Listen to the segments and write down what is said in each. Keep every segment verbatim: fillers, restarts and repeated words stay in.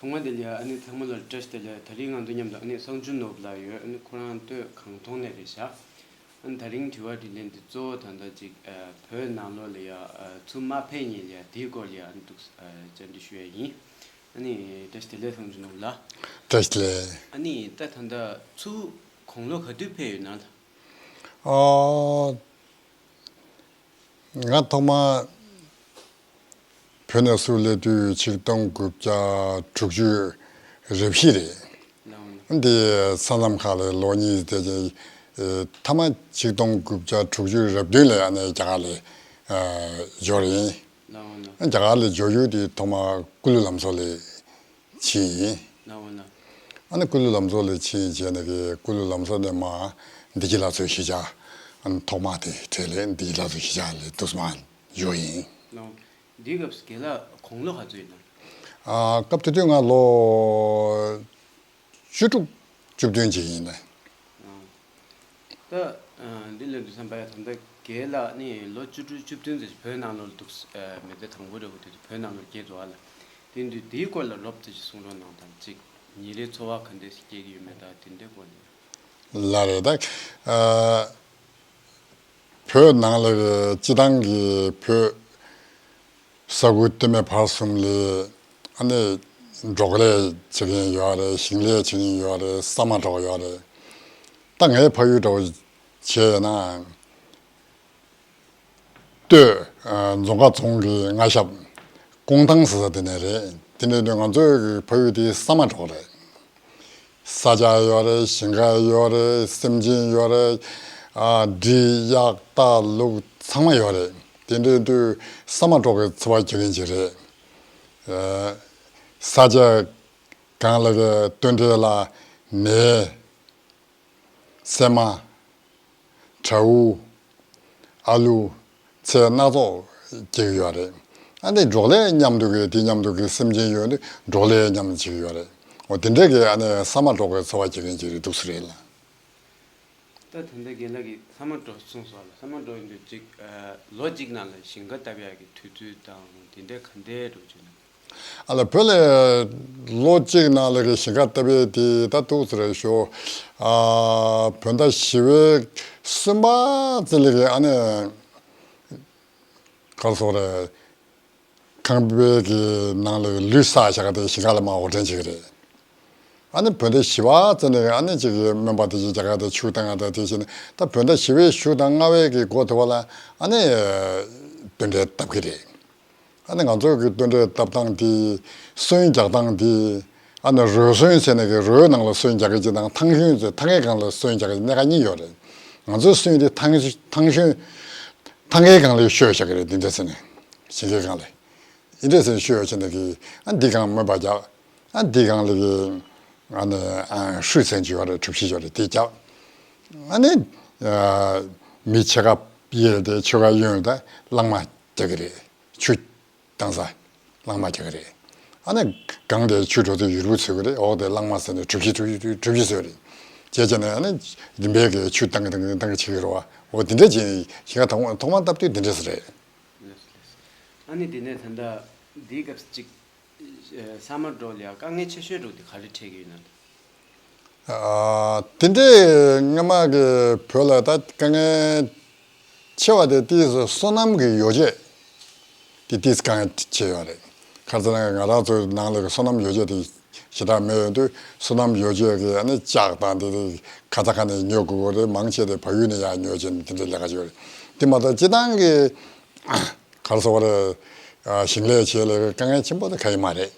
ཐོག་མ་དེ་ལ་ཨ་ནི་ཚང་མ་ལ་བཀྲ་ཤིས་བདེ་ལེགས། དེ་རིང་ང་ཚོ་མཉམ་དུ་ཨ་ནི་སང་ཆུ་ནོར་བུ་ལགས་ཡོད། ཨ་ནི་ཁོ་རང་སྟོད་གངས་མཐོང་ནས་རེད་ཤག་ཨ་ནི་དེ་རིང་དྲི་བ་དྲིས་ལན་འདི་གཙོ་བོ་ད་ལྟ་ཅིག་ཨ་བོད་ནང་ལོགས་ལ་ཡ་ཨ་ཚུར་མ་ཕེབས་སྔོན་ལ་ཡ་དེའི་སྐོར་ལ་ཡ་ཨ་ནི་འདུག་ཨ་བཅར་འདྲི་ཞུ་ཡ་ཡིན། ཨ་ནི་བཀྲ་ཤིས་བདེ་ལེགས་སང་ཆུ་ནོར་བུ་ལགས། བཀྲ་ཤིས་བདེ་ལེགས། ཨ་ནི་ད་ད་ལྟ་ཚུར་དགུང་ལོ་ག་དུས་ཕེབས་ཡོད་ན་ལགས། ཨ། ང་ཐོག་མ་བོད་ནས་ཚུར་སླེབས་དུས་ཆིག་སྟོང་དགུ་བརྒྱ་དྲུག་ཅུ་རེ་བཞི་རེད། ལའོ་ན། འདི་ས་མཚམས་ཁག་ལ་ལོ་གཉིས་དེ་ཅིག་ཨེ་མཐའ་མ་ཆིག་སྟོང་དགུ་བརྒྱ་དྲུག་ཅུ་རེ་བདུན་ལ་ཨ་ནི་རྒྱ་གར་ལ་ཨ་འབྱོར་ཡིན། ལའོ་ན། རྒྱ་གར་ལ་འབྱོར་ཡུལ་དེ་ཐོག་མ་ཀུ་ལུ་ལམ་བཟོ་ལ་ཕྱིན་ཡིན། ལའོ་ན། ཨ་ནི་ཀུ་ལུ་ལམ་བཟོ་ལ་ཕྱིན་བྱས་ནས་ཀྱི་ཀུ་ལུ་ལམ་བཟོ་ནས་མར་བདེ་སྐྱིད་ལགས་ཚོའི་གཞིས་ཆགས། ཨ་ནི་ཐོག་མ་དེ་གྲས་ལས་བདེ་སྐྱིད་ལགས་ཚོའི་གཞིས་ཆགས་ལ་འདུག་སེ་མར་འབྱོར་ཡིན། ལའོ། འདིའི་སྐབས་སུ་རྒན་ལགས་དགུང་ལོ་ག་ཚོད་ཡིན་ནམ། ཨ་སྐབས་དེ་དུས་ང་ལོ་བཅུ་དྲུག་བཅུ་བདུན་ཅིག་ཡིན་ནས། ད་འདི་ལས་དུས་བསམ་པ་ཡ་ད་ལྟ་རྒན་ལགས་ནི་ལོ་བཅུ་དྲུག་བཅུ་བདུན་ཙམ་ཞིག་བོད་ནང་ལོགས་འདུག་མི་ཚེ་དང་པོ་རེད་འོ་དེ་དུས་བོད་ནང་ལོགས་སྐྱེས་འདུག་ཨ་ལ། དེ་དུས་དེའི་སྐོར་ལ་རོབ་ཙམ་ཞིག་གསུང་རོགས་གནང་དང་། ཅིག་ཉིན་རེའི་འཚོ་བ་ག་འདྲས་ཤིག་སྐྱེལ་གྱི་ཡོད་མེད་དང་དེ་འདྲའི་སྐོར་ནས། ལགས་རེད་ད། ཨ་བོད་ནང་ལ་སྤྱི་བཏང་གི་བོད་ས་ཁུལ་སྟོད་སྨད་བར་གསུམ་ལ་ཨ་ནི་འབྲོག་ལས་བྱེད་མཁན་ཡོད་རེད། ཞིང་ལས་བྱེད་མཁན་ཡོད་རེད། ཟ་མ་འབྲོག་ཡོད་རེད། ད་ངའི་ཕ་ཡུལ་འདྲ་བོ་བྱས་ན་སྟོད་ཨ་རྫོང་ཁ་རྫོང་གི་མངའ་ཞབས་ཀོང་ཐང་ཟེར་ས་དེ་ནས་རེད། དེ་འདྲ་དུས་ང་ཚོའི་ཕ་ཡུལ་དེ་ཟ་མ་འབྲོག་རེད། ས་ཆ་ཡོད་རེད། ཞིང་ཁ་ཡོད་རེད། སེམས་ཅན་ཡོད་རེད། ཨ་འབྲི་གཡག་རྟ་ལུག་ཚང་མ་ཡོད་རེད། དེ་འདྲའི་དུས་ཟ་མ་འབྲོག་གི་འཚོ་བ་སྐྱེལ་མཁན་ཅིག་རེད། ཨ་ས་ཆ་གང་ལ་གི་སྟོད་འབྲེལ་ལ་ནས་སྲན་མ། བྲ་འུ། ཨ་ལུ། ཚལ་སྣ་ཚོགས་སྐྱེ་གི་ཡོད་རེད། ཨ་ནི་འབྲོག་ལས་མཉམ་དུ་གི་དེ་མཉམ་དུ་གི་སེམས་ཅན་ཡོད་དུས་འབྲོག་ལས་མཉམ་དུ་བྱེད་ཀྱི་ཡོད་རེད། འོ་དེ་འདྲས་ཀྱི་ཨ་ནི་ཟ་མ་འབྲོག་གི་འཚོ་བ་སྐྱེལ་མཁན་ཅིག་རེད་འདུག་སེ་རེད་ལ། ད་ད་ལྟ་རྒན་ལགས་ཀྱིས་ཟ་མ་འབྲོག་གསུངས་སོང་ལ། ཟ་མ་འབྲོག་ཡིན་དུས་ཅིག་ཨ་ལོ་གཅིག་ནང་ལ་ཞིང་ཁ་བཏབ་ཡག་གི་དུས་ཚོད་དང་དེ་འདྲས་ག་འདྲས་འགྲོ་བྱུང་ན། ཨ་ལ་བོད་ལ་ལོ་གཅིག་ནང་ལ་གི་ཞིང་ཁ་བཏབ་ཡས་དེ་ད་འདུག་སེ་རེད་ཤག་ཨ་བོད་ཟླ་བཞི་པའི་གསུམ་པ་ཙམ་ལ་གི་ཨ་ནི་ག་རེ་ཟེར་དགོས་རེད། ཁང་པའི་གི་ནང་ལ་གི་ལུད་བསགས་བཞག་ག་དེ་ཞིང་ཁ་ལ་མར་འོར་འདྲེན་བྱེད་ཀྱི་རེད། ཨ་ནི་བོད་ཟླ་བཞི་པ་ཙམ་ལ་གི་ཨ་ནི་ཅིག་གི་སྨན་པ་དེ་ཅིག་རྒྱག་ག་དེ་ཆུ་བཏང་ག་དེ་དེ་བྱས་ནས། ད་བོད་ཟླ་བཞི་པའི་གཞུག་དང་ལྔ་པའི་གི་འགོ་དེ་བ་ལ་ཨ་ནི་སྟོད་འབྲེལ་བཏབ་ཀྱི་རེད། ཨ་ནི་ང་ཚོ་གི་སྟོད་འབྲེལ་བཏབ་སྟངས་དེ། སོན་རྒྱག་སྟངས་དེ། ཨ་ནི་རོལ་སོན་ཟེར་ནས་གི་རོལ་ནང་ལ་སོན་རྒྱག་གི་ཅིག་དང་། ཐང་གཞོན་ཟེར་ཐང་གའི་སྒང་ལ་སོན་རྒྱག་གི་གནད་འགག་གཉིས་ཡོད་རེད། ང་ཚོའི་སོན་དེ་ཐང་ཐང་གཞོན་ཐང་གའི་སྒང་ལ་བཤོས་བཞག་གི་རེད། འདི་འདྲ་ཟེར་ནས་ཞིང་ཁའི་སྒང་ལ་འདི་འདྲ་ཟེར་ནས་བཤོས་བྱས་ནས་གི། ཨ་འདི་སྒང་སྨན་པ་རྒྱག་ཨ་འདི་སྒང་ལ་གི་ཨ་ནི་ཨ་ཧྲུའུ་ཅན་ཅིག་ཡོད་རེད། གྲུ་བཞི་ཡོད་རེད། དེ་རྒྱག་ཨ་ནི་ཨ་མི་ཕྱེད་ཀ་གཡས་ཏེ་ཕྱེད་ཀ་གཡོན་ཏེ་གླང་མ་རྒྱག་གི་རེད། ཆུ་བཏང་ས་གླང་མ་རྒྱག་གི་རེད། ཨ་ནི་སྒང་དེ་ཆུ་འགྲོ་དུས་ཡུར་བུ་འཚོལ་གི་རེད། འོག་དེ་གླང་མ་ཟེར་ནས་གྲུ་བཞི་གྲུ་བཞི་གྲུ་བཞི་བཟོས་རེད། བྱས་བྱས་ནས་ཨ་ནི་རིམ་པས་གི་ཆུ་བཏང་གི་བཏང་གི་བཏང་གི་བྱེད་ཀྱི་རེད་བ། འོ་དེ་འདྲ་བྱས་ནས་ཞིང་ཁ་ཐོག་མ་ཐོག་མ་བཏབ་དུས་དེ་འདྲ་ཟེར་རེད། ཨ་ནི་དེ་ནས་ད་ལྟ་འདིའི་སྐབས་སུ་ཅིག་ཨ་ཟ་མ་འབྲོག་ལ་ཡ་དཀའ་ངལ་ཆེ་ཤོས་འདྲ་བོ་དེ་ག་རེ་འཕྲད་ཀྱི་ཡོད་ན། ཨ་དེ་འདྲའི་སྔ་མ་གི་བོད་ལ་ད་དཀའ་ངལ་ཆེ་བ་དེ་ཏོག་ཙམ་སོ་ནམ་གྱི་ཡོ་བྱད་དེ་ཏོག་ཙམ་དཀའ་ངལ་ཆེ་ཡོད་རེད། ག་རེ་ཟེར་ན་ང་རང་ཚོའི་ནང་ལ་གི་སོ་ནམ་ཡོ་བྱད་དེ་ཞེ་དྲག་མེད་ཡོད་དུས། སོ་ནམ་ཡོ་བྱད་ཀྱི་ཨ་ནི་ལྕགས་དང་དེ་དེ་ག་ས་ག་ནས་ཉོ་དགོས་ཀྱི་རེད། མང་ཆེ་དེ་བལ་ཡུལ་ནས་ཡར་ཉོ་བྱས་ནས་དེ་འདྲའི་ལས་ཀ་བྱེད་ཀྱི་རེད། དེ་མ་གཏོགས་སྤྱིར་བཏང་གི་ག་རེ་ཟེར་དགོས་རེད། ཨ་ཞིང་ལས་བྱེད་ལས་དཀའ་ངལ་ཆེན་པོ་དེ་གང་ཡང་མ་རེད།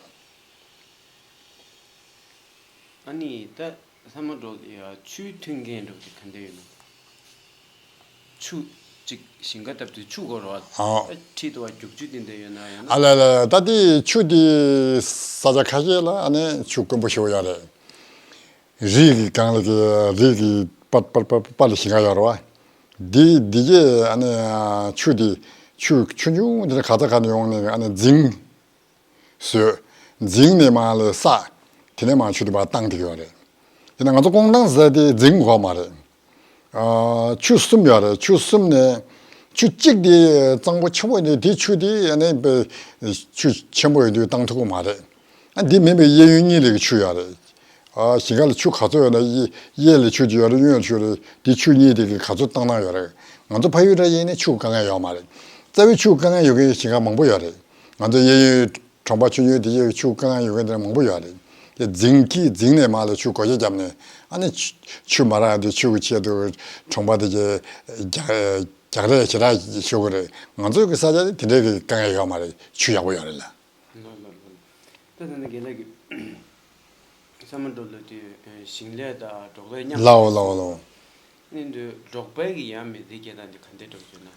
ཨ་ནི་ད་ཟ་མ་འབྲོག་ལ་ཡ་ཆུའི་མཐུན་རྐྱེན་འདྲ་བོ་དེ་ག་འདྲ་ཡོད་ན། ཆུ་ཅིག་ཞིང་ཁ་བཏབ་དུས་ཆུ་དགོས་རེད་བ། ཨ། ད་འཁྲིས་དུ་བ་རྒྱུག་ཆུ་དེ་འདྲ་ཡོད་ན་ཡང་ན། ཨ་ལ་ལ་ལ། ད་དེ་ཆུ་དེ་ས་ཆ་ཁ་ཤས་ལ་ཨ་ནི་ཆུ་དཀོན་པོ་ཞེ་པོ་ཡོད་རེད། རི་གི་སྒང་ལ་གི་རི་གི་པར་པར་པར་པར་ལ་ཞིང་ཁ་ཡོད་རེད་བ། འདི་འདི་གས་ཨ་ནི་ཆུ་དེ་ཆུ་ཆུང་ཆུང་དེ་ག་ས་ག་ནས་ཡོང་ནས་ཨ་ནི་རྫིང་བཟོས། རྫིང་ནས་མར་ལ་བསགས། དེ་ནས་མར་ཆུ་དེ་ཕར་བཏང་བསྡད་ཀྱི་ཡོད་རེད། དེ་ནས་ང་ཚོ་ཀོང་ཐང་ཟེར་དེ་རྫིང་དགོས་མ་རེད། ཨ་ཆུ་གསུམ་ཡོད་རེད། ཆུ་གསུམ་ནས་ཆུ་གཅིག་དེ་གཙང་པོ་ཆེན་པོ་ཡིན་དུས་དེ་ཆུ་དེ་ཨ་ནི་དཔེ་ཆུ་ཆེན་པོ་ཡིན་དུས་བཏང་ཐུབ་ཀྱི་མ་རེད། ཨ་འདི་མིན་པའི་གཡས་གཡོན་གཉིས་ལ་གི་ཆུ་ཡོད་རེད། ཨ་ཞིང་ཁ་ལ་ཆུ་ག་ཚོད་ཡོད་ན་གཡས་གཡས་ལ་ཆུ་གཅིག་ཡོད་རེད། གཡོན་ལ་ཆུ་རེད། འདི་ཆུ་གཉིས་དེ་གི་ག་ཚོད་བཏང་སྟངས་ཡོད་རེད། ང་ཚོ་ཕ་ཡུལ་འདྲ་ཡིན་ན་ཆུ་དཀའ་ངལ་ཡོད་མ་རེད། རྩ་བའི་ཆུ་དཀའ་ངལ་ཡོད་མཁན་ཞིང་ཁ་མང་པོ་ཡོད་རེད། ང་ཚོ་གཡས་གཡོན་གྲོང་པ་ཆུང་ཆུང་དེ་གའི་ཆུ་དཀའ་ངལ་ཡོད་མཁན་དེ་འདྲ་མང་པོ་ཡོད་རེད། དེ་རྫིང་གི་རྫིང་ནས་མར་ལ་ཆུ་སྒོ་ཕྱེ་བརྒྱབ་ནས་ཨ་ནི་ཆུ་ཆུ་མ་རག་དུས་ཆུ་གི་ཆེད་དུ་གྲོང་པ་དེ་གའི་རྒྱག་རྒྱག་རེས་ཞེ་དྲག་ཞུ་གི་རེད། ང་ཚོ་གི་ས་ཆ་དེ་དེ་འདྲའི་གི་དཀའ་ངལ་ཡོད་མ་རེད། ཆུ་ཡག་པོ་ཡོད་རེད་ལ། ལགས་ལགས་ལགས། ད་ད་ནི་རྒན་ལགས་ཀྱིས་ས་མ་འབྲོག་ལ་དེ་ཞིང་ལས་དང་འབྲོག་ལས་མཉམ། ལའོ་ལའོ་ལའོ། ནི་འདི་འབྲོག་པའི་གི་ཡང་མི་རིགས་སྐད་དང་འདི་ག་འདྲ་འགྲོ་བྱུང་ན།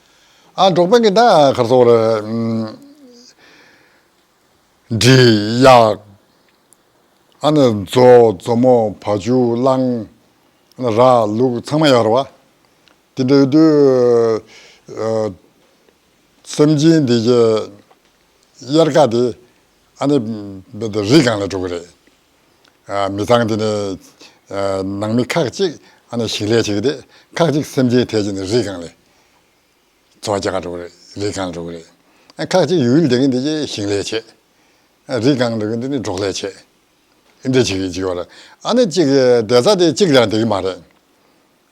ཨ་འབྲོག་པའི་གི་ད་གར་སོག་རེད། འབྲི་གཡག་ཨ་ནི་མཛོ་མཛོ་མོ་བ་ཕྱུགས་གླང་། ཨ་ནི་ར་ལུག་ཚང་མ་ཡོད་རེད་བ། དེ་འདྲ་ཡོད་དུས་ཨ་སེམས་ཅན་འདི་གའི་དབྱར་ཁ་དེ་ཨ་ནི་རི་སྒང་ལ་འགྲོ་གི་རེད། ཨ་མི་ཚང་དེ་ནས་ཨ་ནང་མི་ཁག་ཅིག་ཨ་ནི་ཞིང་ལས་བྱེད་ཀྱི་རེད། ཁག་ཅིག་སེམས་ཅན་དེད་ཀྱི་ནི་རི་སྒང་ལ་འཚོ་བ་སྐྱེལ་ག་འགྲོ་གི་རེད། རི་སྒང་འགྲོ་གི་རེད། ཨ་ཁག་ཅིག་ཡུལ་བསྡད་མཁན་དེ་གའི་ཞིང་ལས་བྱེད། ཨ་རི་སྒང་འགྲོ་མཁན་དེ་ནི་འབྲོག་ལས་བྱེད། འདི་བྱེད་ཀྱི་བྱེད་ཀྱི་ཡོད་རེད། ཨ་ནི་གཅིག་གི་བསྡད་ས་དེ་གཅིག་ལ་བསྡད་ཀྱི་མ་རེད།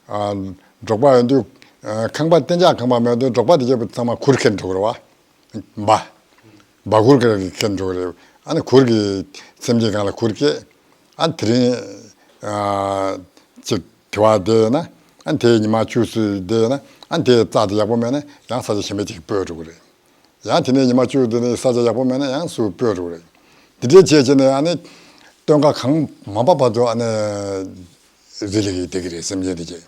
ཨ་འབྲོག་པ་ཡོང་དུས་ཨ་ཁང་པ་གཏན་འཇགས་ཁང་པ་མེད་དུས་འབྲོག་པ་དེ་གའི་ཚང་མ་གུར་ཁྱེར་འགྲོ་གི་རེད་བ། འབའ། འབའ་གུར་ཁྱེར་འགྲོ་གི་རེད། ཨ་ནི་གུར་གྱི་སེམས་ཅན་སྒང་ལ་གུར་སྐྱེལ། ཨ་དེ་རིང་ཨ་གཅིག་དེ་བ་བསྡད་ན་ཨ་དེ་ཉི་མ་བཅུ་ཙམ་བསྡད་ན་ཨ་དེ་རྩྭ་དེ་ཡག་པོ་མེད་ན་ཡང་ས་ཆ་གཞན་པ་ཅིག་སྤོས་འགྲོ་གི་རེད། ཡང་དེ་ནས་ཉི་མ་བཅུ་དེ་ནས་ས་ཆ་ཡག་པོ་མེད་ན་ཡང་སུ་སྤོས་འགྲོ་གི་རེད། དེ་འདྲའི་བྱས་བྱས་ནས་ཨ་ནི་སྟོན་ཁ་གང་མ་བབས་བར་དུ་ཨ་ནི་རི་ལ་གི་བསྡད་ཀྱི་རེད། སེམས་ཅན་དེ་གྱིས།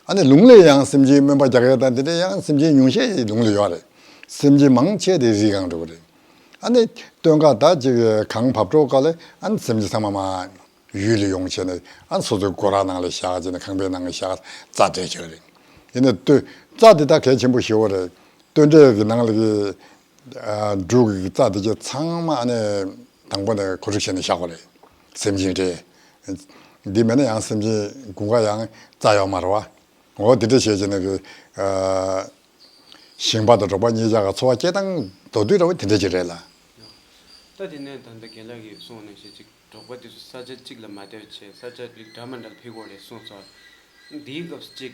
ཨ་ནི་ལུང་ལ་ཡང་སེམས་ཅན་སྨན་པ་རྒྱག་ཡ་དང་དེ་འདྲ་ཡང་སེམས་ཅན་ཉུང་ཤས་ལུང་ལ་ཡོད་རེད། སེམས་ཅན་མང་ཆེ་དེ་རི་སྒང་འགྲོ་གི་རེད། ཨ་ནི་སྟོན་ཁ་ད་ཅིག་གང་བབས་འགྲོ་ག་ལ་ཨ་ནི་སེམས་ཅན་ཚང་མ་མ་ཡུལ་ལ་ཡོང་བྱས་ནས་ཨ་ནི་སོ་སོའི་སྒོ་ར་ནང་ལ་བཞག་བྱས་ནས་ཁང་པའི་ནང་ལ་བཞག་རྩྭ་སྤྲད་ཀྱི་རེད། ཡིན་ནའི་སྟོན་རྩྭ་དེ་ད་གལ་ཆེན་པོ་ཞེ་པོ་རེད། སྟོན་འབྲས་ཀྱི་ནང་ལ་གི་ཨ་འབྲུ་གི་རྩྭ་དེ་གྱད་ཚང་མ་ཨ་ནི་དང་པོ་ནས་གོ་སྒྲིག་བྱས་ནས་བཞག་པ་རེད། སེམས་ཅན་རེད། འདི་མེད་ན་ཡང་སེམས་ཅན་དགུན་ཁ་ཡང་རྩྭ་ཡོད་མ་རེད་བ། འོ་དེ་འདྲ་བྱས་བྱས་ནས་གི་ཨ་ཞིང་པ་དང་འབྲོག་པ་གཉིས་ཆ་ག་འཚོ་བ་སྐྱེལ་སྟངས་མདོར་བསྡུས་ར་བ་དེ་འདྲ་ཅིག་རེད་ལ། ད་དེ་ནས་ད་ལྟ་རྒན་ལགས་ཀྱིས་གསུངས་ནང་བཞིན་ཅིག་འབྲོག་པ་དེ་ཚོ་ས་ཆ་གཅིག་ལ་མ་བསྡད་བྱས་ས་ཆ་འདྲ་མ་འདྲ་ལ་ཕེབས་དགོས་རེད་གསུངས་སོང་། འདིའི་སྐབས་སུ་གཅིག་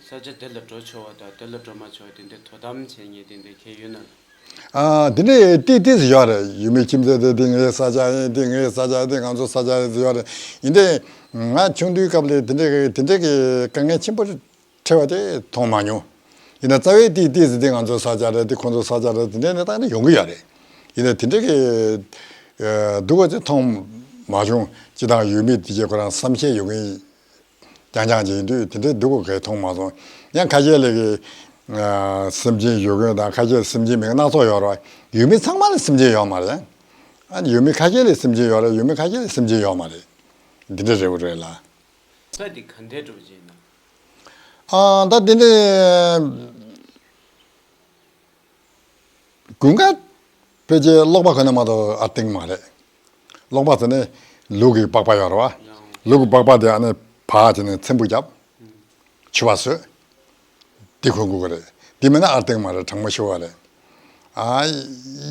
ས་ཆ་དེ་ལ་འགྲོ་ཆོག་པ་དང་དེ་ལ་འགྲོ་མ་ཆོག་པ་དེ་འདྲའི་དོ་དམ་བྱེད་མཁན་དེ་འདྲ་གང་ཡོད་ན། ཨ་དེ་འདྲའི་ཏིག་ཏིག་ཙམ་ཡོད་རེད། ཡུལ་མི་ཁྱིམ་མཚེས་དེ་དེ་ངའི་ས་ཆ་ཡིན། དེ་ངའི་ས་ཆ་ཡིན། དེ་ང་ཚོ་ས་ཆ་ཡིན་ཡོད་རེད། ཡིན་ཏེ་ང་ཆུང་དུས་སྐབས་ལ་དེ་འདྲའི་དེ་འདྲའི་གི་དཀའ་ངལ་ཆེན་པོ་འཕྲད་པ་དེ་མཐོང་མ་མྱོང་། ཡིན་ན་རྩ་བའི་ཏིག་ཏིག་ཙམ་དེ་ང་ཚོའི་ས་ཆ་རེད། དེ་ཁོང་ཚོའི་ས་ཆ་རེད། དེ་འདྲའི་གནས་སྟངས་དེ་ཡོང་གི་ཡོད་རེད། ཡིན་ན་དེ་འདྲའི་གི་ཨ་སྡུག་པ་ཅིག་མཐོང་མ་བྱུང་། སྤྱིར་བཏང་ཡུལ་མི་དེ་གྱད་ཁོ་རང་བསམ་ཤེས་ཡོད་མཁན་རྐྱང་རྐྱང་ཅིག་ཡིན་དུས་དེ་འདྲའི་སྡུག་པོ་གང་ཡང་མཐོང་མ་སོང་། ཡང་ཁ་ཤས་ལ་གི་ཨ་སེམས་ཅན་ཡོད་མཁན་དང་ཁ་ཤས་སེམས་ཅན་མེད་མཁན་སྣ་ཚོགས་ཡོད་རེད་བ། ཡུལ་མི་ཚང་མ་ལ་སེམས་ཅན་ཡོད་མ་རེད། ཨ་ནི་ཡུལ་མི་ཁ་ཤས་ལ་སེམས་ཅན་ཡོད་རེད། ཡུལ་མི་ཁ་ཤས་ལ་སེམས་ཅན་ཡོད་མ་རེད། འདི་འདྲ་རེད་པ་རེད་ལ། ས་འདི་ག་འདྲའི་འགྲོ་བྱེད་ན། ཨ་ད་འདི་འདྲའི་དགུན་ཁ་ཕལ་ཆེར་གློག་པ་གོན་ན་མ་གཏོགས་ཨར་ཐིང་མ་རེད། གློག་པ་ཟེར་ནས་ལུག་གི་པགས་པ་ཡོད་རེད་བ། ལུག་གི་པགས་པ་དེ་ཨ་ནི་ཕར་བྱས་ནས་ཚེམ་བུ་བརྒྱབ། ཕྱུ་པ་བཟོས། དེ་གོན་དགོས་ཀྱི་རེད། དེ་མེད་ན་ཨར་ཐིང་མ་རེད། གྲང་མོ་ཤོར་བ་རེད། ཨ་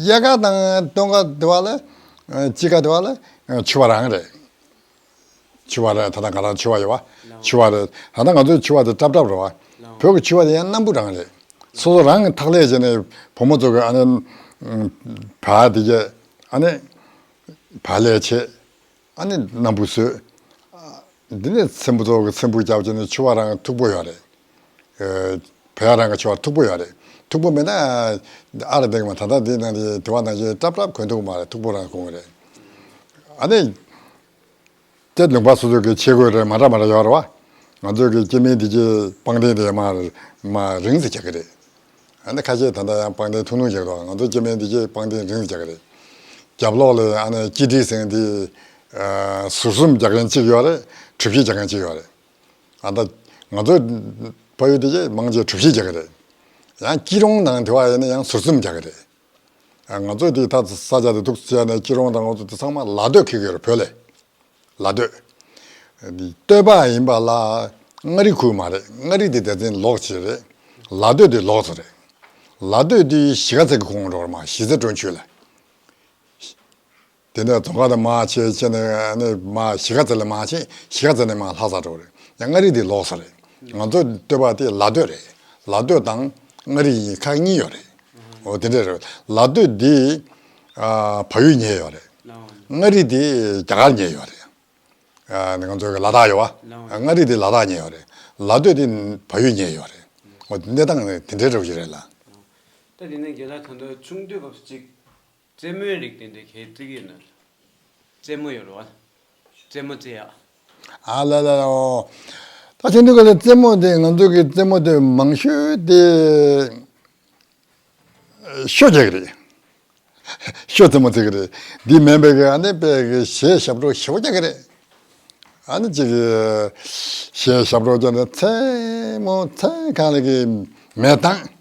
དབྱར་ཁ་དང་སྟོན་ཁ་དེ་བ་ལ་ཨ་དཔྱིད་ཁ་དེ་བ་ལ་ཨ་ཕྱུ་པ་རང་རེད། ཕྱུ་པ་རེད། ད་ལྟ་ང་རང་ཕྱུ་པ་ཡོད་བ། ཕྱུ་པ་རེད། ད་ལྟ་ང་ཚོའི་ཕྱུ་པ་དེ་ཀྲབ་ཀྲབ་རེད་བ། བོད་ཀྱི་ཕྱུ་པ་དེ་ཡང་སྣམ་བུ་རང་རེད། སོ་སོ་རང་གི་ཐག་ལས་བྱས་ནས་བུ་མོ་ཚོ་གི་ཨ་ནི་བ་དེ་གྱད་ཨ་ནི་བ་ལས་བྱེད། ཨ་ནི་སྣམ་བུ་བཟོས། འདི་ནས་ཚེམ་བུ་ཚོ་གི་ཚེམ་བུ་བརྒྱབ་བྱས་ནས་ཕྱུ་པ་རང་གི་མཐུག་པོ་ཡོད་རེད། ཨ་བོད་རང་གི་ཕྱུ་པ་མཐུག་པོ་ཡོད་རེད། མཐུག་པོ་མེད་ན་ཨ་ར་འདེགས་མ། ད་ལྟ་འདི་ནང་དེ་དེ་བ་ནང་བཞིན་ཀྲབ་ཀྲབ་གོན་ཐུབ་མ་རེད། མཐུག་པོ་རང་གོན་གི་རེད། ཨ་ནི་དེ་ལུང་པ་སོ་སོ་གི་ཆས་གོས་རེད། མ་འདྲ་མ་འདྲ་ཡོད་རེད་བ། ང་ཚོ་གི་སྐྱེ་དམན་འདི་གྱད་པང་གདན་དེ་མ་མ་རིང་ཙམ་རྒྱག་གི་རེད། ཨ་ནི་ཁ་ཤས་ད་ལྟ་ཡང་པང་གདན་ཐུང་ཐུང་རྒྱག་འདུག་ང་ཚོ་སྐྱེ་དམན་འདི་གྱད་པང་གདན་རིང་ཙམ་རྒྱག་གི་རེད། རྒྱབ་ལོགས་ལ་ཨ་ནི་སྐྱིད་སྒྲིག་ཟེར་མཁན་འདི་ཨ་ཟུར་གསུམ་རྒྱག་མཁན་གཅིག་ཡོད་རེད། གྲུ་བཞི་རྒྱག་མཁན་གཅིག་ཡོད་རེད། ཨ་ད་ང་ཚོ་ཕ་ཡུལ་དེ་གྱད་མང་ཆེ་གྲུ་བཞི་རྒྱག་གི་རེད། ཡང་སྐྱིད་གྲོང་ནང་དེ་བ་ཡིན་ན་ཡང་ཟུར་གསུམ་རྒྱག་གི་རེད། ཨ་ང་ཚོ་དེ་ད་ས་ཆ་དེ་འདུག་ཟེར་ནས་སྐྱིད་གྲོང་དང་ང་ཚོ་དེ་ཚང་མ་ལ་སྟོད་འཁེལ་གི་རེད། བོད་ལ་ལ་སྟོད། འདི་སྟོད་པ་ཡིན་པ་ལ་མངའ་རིས་ཁུལ་མ་རེད། མངའ་རིས་དེ་སྡེ་ཚན་ལོགས་ཅིག་རེད། ལ་སྟོད་དེ་ལོགས་སུ་རེད། ལ་སྟོད་དེ་གཞིས་ཀ་རྩེ་གི་ཁོངས་འགྲོ་རེད་མ། གཞིས་རྩེ་གྲོང་ཆོད་ལ། དེ་ནས་རྫོང་ཁ་དང་མར་ཆས་བྱས་ནས་ནི་མར་གཞིས་ཀ་རྩེ་ལ་མར་ཆས། གཞིས་ཀ་རྩེ་ནས་མར་ལྷ་ས་འགྲོ་རེད། ཡང་མངའ་རིས་དེ་ལོགས་ས་རེད། ང་ཚོ་སྟོད་པ་དེ་ལ་སྟོད་རེད། ལ་སྟོད་དང་མངའ་རིས་གཉིས་ཁག་གཉིས་ཡོད་རེད། འོ་དེ་འདྲ་རེད། ལ་སྟོད་དེ་ཨ་བལ་ཡུལ་ཉེ་ཡོད་རེད། མངའ་རིས་དེ་རྒྱ་གར་ཉེ་ཡོད་རེད། ཨ་ནི་ང་ཚོའི་ལ་དྭགས་ཡོད་བ། མངའ་རིས་དེ་ལ་དྭགས་ཉེ་ཡོད་རེད། ལ་སྟོད་དེ་བལ་ཡུལ་ཉེ་ཡོད་རེད། འོ་གནས་སྟངས་དེ་འདྲའི་འདྲ་བོ་ཞིག་རེད་ལ། ད་དེ་ནས་རྒན་ལགས་ད་ལྟ་ཆུང་དུས་སྐབས་སུ་ཅིག་རྩེད་མོའི་རིགས་དེ་འདྲ་གས་རྩེ་གི་ཡོད་ན། རྩེད་མོ་ཡོད་རེད་བ། རྩེད་མོ་རྩེ་ཡག་ཨ་ལ་ལ་ལ་ཨོ། ད་ཆུང་དུས་སྐབས་ལ་རྩེད་མོ་དེ་ང་ཚོ་གི་རྩེད་མོ་དེ་མང་ཤོས་དེ་ཤོ་རྒྱག་གི་རེད། ཤོ་རྩེད་མོ་རྩེ་གི་རེད། འདི་མིན་པའི་གི་ཨ་ནི་དཔེ་གི་གཞས་ཞབས་བྲོ་ཞེ་པོ་རྒྱག་གི་རེད། ཨ་ནི་ཅིག་གཞས་ཞབས་བྲོ་རྒྱག་ནས་མཚན་མོ་མཚན་གང་ལ་གི་མེ་བཏང་།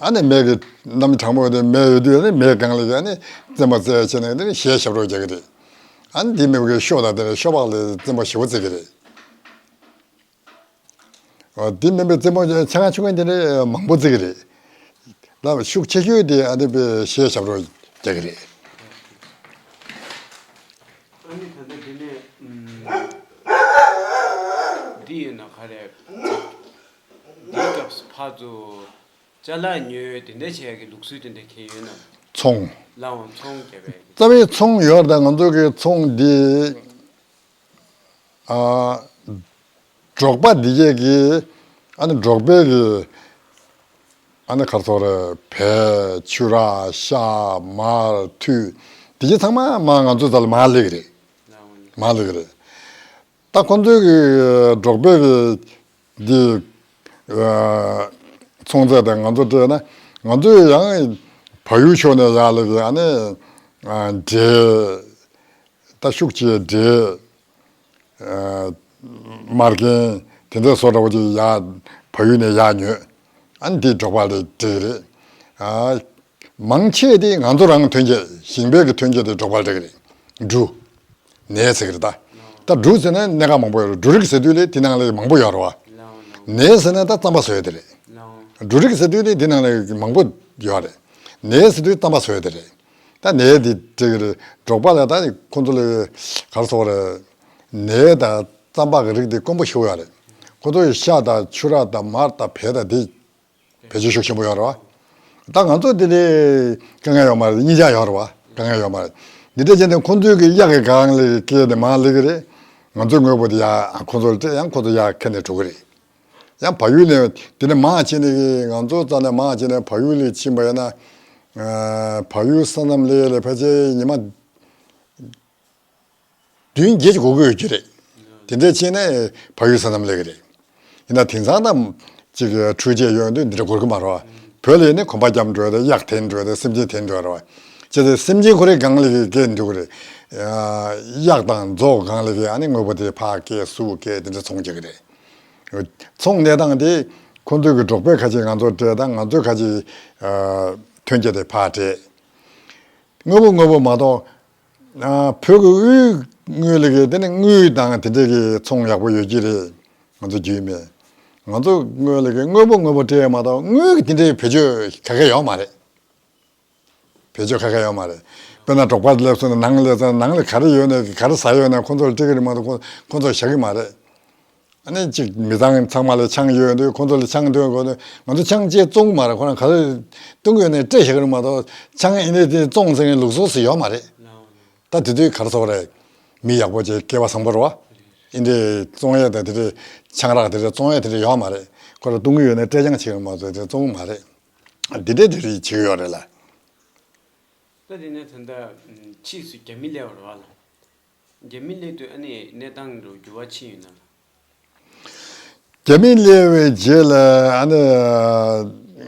ཨ་ནི་མེ་གི་གནམ་གྲང་མོ་དེ་མེ་ཡོད་དུས་ཨ་ནི་མེ་སྒང་ལ་གི་ཨ་ནི་རྩེད་མོ་རྩེ་བྱས་ནས་ཨ་ནི་གཞས་ཞབས་བྲོ་རྒྱག་གི་རེད། ཨ་ནི་འདི་མིན་པའི་གི་ཤོ་དང་དེ་ནས་ཤོ་སྦག་ལ་རྩེད་མོ་ཞེ་པོ་རྩེ་གི་རེད། འོ་དེ་མིན་པའི་རྩེད་མོ་ཆེ་ཆུང་ཆུང་དེ་འདྲ་མང་པོ་རྩེ་གི་རེད། ལ་ཤུགས་ཆེ་ཤོས་དེ་ཨ་ནི་པའི་གཞས་ཞབས་བྲོ་རྒྱག་གི་རེད། ཨ་ནི་ད་ལྟ་འདི་ནས་ཨམ། འདི་ཡོད་ན་ག་རེ། འདིའི་སྐབས་སུ་ཕར་ཚུར་ཅ་ལག་ཉོས་དེ་འདྲ་བྱེད་ཡག་གི་ལུགས་སྲོལ་དེ་འདྲ་གས་ཡོད་ན། ཚོང་། ལའང་ཚོང་རྒྱབ་པའི། རྩ་བའི་ཚོང་ཡོད་རེད། ད་ང་ཚོ་གི་ཚོང་འདི། ཨ། འབྲོག་པ་འདི་གས་ཀྱི་ཨ་ནི་འབྲོག་པའི་གི་ཨ་ནི་ག་རེ་ཟེར་དགོས་རེད། བལ་ཕྱུ་ར་ཤ་མར་ཐུད་འདི་གས་ཚང་མ་མར་ང་ཚོ་རྩ་ལ་མར་སླེབས་ཀྱི་རེད། མར་སླེབས་ཀྱི་རེད། ད་ཁོང་ཚོའི་གི་འབྲོག་པའི་གི་འདི་ཨ་ཚོང་རྫས་དང་ང་ཚོ་སྤྲད་ན་ང་ཚོས་ཡང་བལ་ཡུལ་ཕྱོགས་ནས་ཡར་སླེབས་ཀྱི་ཨ་ནི་ཨ་འབྲས། ད་ཤུགས་ཆེ་འབྲས། ཨ་མར་རྒན་དེ་འདྲ་བཟོ་འདྲ་བོ་ཅིག་ཡར་བལ་ཡུལ་ནས་ཡར་ཉོས། ཨ་ནི་འདི་འབྲོག་པ་ལ་སྤྲད་ཀྱི་རེད། ཨ་མང་ཆེ་དེ་ང་ཚོ་རང་ཐོན་སྐྱེད་ཞིང་པའི་གི་ཐོན་སྐྱེད་དེ་འབྲོག་པ་ལ་སྤྲད་ཀྱི་རེད། འབྲུ། ནས་ཟེར་གྱི་རེད་ད། ད་འབྲུ་ཟེར་ན་སྣ་ཁ་མང་པོ་ཡོད་རེད། འབྲུ་རིགས་ཟེར་དུས་ལས་དེ་ནང་ལས་མང་པོ་ཡོད་རེད་བ། ནས་ཟེར་ན་ད་རྩམ་པ་བཟོ་ཡ་དེ་རེད། འབྲུ་རིགས་ཟེར་དུས་ལས་དེ་ནང་ལས་མང་པོ་ཡོད་རེད། ནས་ཟེར་དུས་རྩམ་པ་བཟོ་ཡ་དེ་རེད། ད་ནས་དེ་སྤྲད་ཀྱི་རེད། འབྲོག་པ་ལ་ད་ཁོང་ཚོ་ལ་ག་རེ་ཟེར་དགོས་རེད། ནས་དང་རྩམ་པ་གི་རིགས་དེ་དཀོན་པོ་ཞེ་པོ་ཡོད་རེད། ཁོང་ཚོ་ཡི་ཤ་དང་ཕྱུ་ར་དང་མར་དང་བལ་དང་དེ་བེད་སྤྱོད་ཤུགས་ཆེན་པོ་ཡོད་རེད་བ། ད་ང་ཚོ་དེ་ལས་དཀའ་ངལ་ཡོད་མ་རེད། གཉིས་ཆ་ཡོད་རེད་བ། དཀའ་ངལ་ཡོད་མ་རེད། འདི་འདྲ་བྱས་ནས་ཁོང་ཚོའི་གི་གཡག་གི་སྒང་ལ་སྐྱེལ་ནས་མར་སླེབས་ཀྱི་རེད། ང་ཚོའི་དངོས་པོ་དེ་ཡར་ཁོང་ཚོ་ལ་སྤྲད། ཡང་ཁོང་ཚོ་ཡར་ཁྱེར་ནས་འགྲོ་གི་རེད། ཡང་བལ་ཡུལ་ནས་དེ་ནས་མར་ཕྱིན་ནས་ང་ཚོ་རྩ་ནས་མར་ཕྱིན་ནས་བལ་ཡུལ་ལ་ཕྱིན་པ་ཡིན་ན། ཨ་བལ་ཡུལ་ས་མཚམས་ལ་ལ་ཕལ་ཆེར་ཉི་མ་བདུན་བརྒྱད་ཅིག་འགོར་གྱི་ཡོད་ཀྱི་རེད། དེ་འདྲ་ཕྱིན་ནས་བལ་ཡུལ་ས་མཚམས་སླེབས་ཀྱི་རེད། ཡིན་ན་དེང་སང་ད་ཅིག་འཕྲུལ་ཆས་ཡོད་དུས་འདི་འདྲ་འགོར་གྱི་མ་རེད་བ། བོད་ལ་ཡིན་ན་གོམ་པ་རྒྱབ་འགྲོ་ཡ་དང་གཡག་འཐེན་འགྲོ་ཡ་དང་སེམས་ཅན་འཐེན་འགྲོ་ཡ་རེད་བ། བྱས་ཙང་སེམས་ཅན་ཁོ་རའི་སྒང་ལ་གི་སྐྱེལ་འགྲོ་གི་རེད། གཡག་དང་མཛོ་སྒང་ལ་གི་ཨ་ནི་དངོས་པོ་དེ་ཕར་སྐྱེལ་ཟུར་སྐྱེལ་དེ་འདྲ་ཚོང་རྒྱག་གི་རེད། ཚོང་གནས་སྟངས་དེ་ཁོང་ཚོའི་གི་འབྲོག་པའི་ཁ་ཆེ་ང་ཚོར་སྤྲད་དང་ང་ཚོའི་ཁ་ཆེ་ཐོན་སྐྱེད་དེ་ཕར་སྤྲད། དངོས་པོ་དངོས་པོ་མ་གཏོགས་ཨ་བོད་ཀྱི་དབུས་དངུལ་ལ་གི་དེ་ནི་དངུལ་དང་དེ་འདྲའི་གི་ཚོང་ཡག་པོ་ཡོད་ཀྱི་རེད། ང་ཚོ་རྒྱུས་མེད། ང་ཚོ་དངུལ་ལ་གི་དངོས་པོ་དངོས་པོ་སྤྲད་མ་གཏོགས་དངུལ་གི་དེ་འདྲའི་བེད་སྤྱོད་ག་གེ་ཡོད་མ་རེད། བེད་སྤྱོད་ག་གེ་ཡོད་མ་རེད། དཔེར་ན་འབྲོག་པ་སླེབས་སོང་ན་ནང་སླེབས་སོང་ན་ནང་ལ་ག་རེ་ཡོད་ན་ག་རེ་ཟ་ཡོད་ན་ཁོང་ཚོར་སྤྲད་གི་རེད་མ་གཏོགས་ཁོང་ཁོང་ཚོར་བཞག་གི་མ་རེད། ཨ་ནི་གཅིག་མི་ཚང་ཚང་མ་ལ་ཆང་ཡོད་དུས་ཁོང་ཚོ་ལ་ཆང་འདོན་དགོས་དུས་ང་ཚོ་ཆང་ཅིག་བཙོང་གི་མ་རེད། ཁོ་རང་ག་རེ་བཏུང་གི་ཡོད་ན་སྤྲད་བཞག་གི་རེད་མ་གཏོགས་ཆང་ཨེ་ནས་དེ་བཙོང་ཟེར་མཁན་ལུགས་སྲོལ་ཟེར་ཡོད་མ་རེད། ད་དེ་དུས་ག་རེ་ཟེར་དགོས་རེད། མི་ཡག་པོ་ཅིག་སྐལ་བ་བཟང་པོ་རེད་བ། ཨེ་འདྲའི་བཙོང་ཡས་དང་དེ་འདྲའི་ཆང་རག་དེ་འདྲའི་བཙོང་ཡས་དེ་འདྲ་ཡོད་མ་རེད། ཁོ་རང་བཏུང་གི་ཡོད་ན་སྤྲད་རྐྱང་བྱེད་གི་རེད་མ་གཏོགས་དེ་བཙོང་གི་མ་རེད། འདི་འདྲའི་དེ་རིགས་བྱེད་ཀྱི་ཡོད་རེད་ལ། ད་དེ་ནས་ད་ལྟ་ཕྱིས་སུ་རྒྱ་མི་སླེབས་པ་རེད་བ་ལ། རྒྱ་མི་སླེབས་དུས་ཨ་ནི་གནས་སྟངས་རུ་འགྱུར་བ་ཕྱིན་ཡོད་ན་ལ། རྒྱ་མི་སླེབས་པའི་རྗེས་ལ་ཨ་ནི་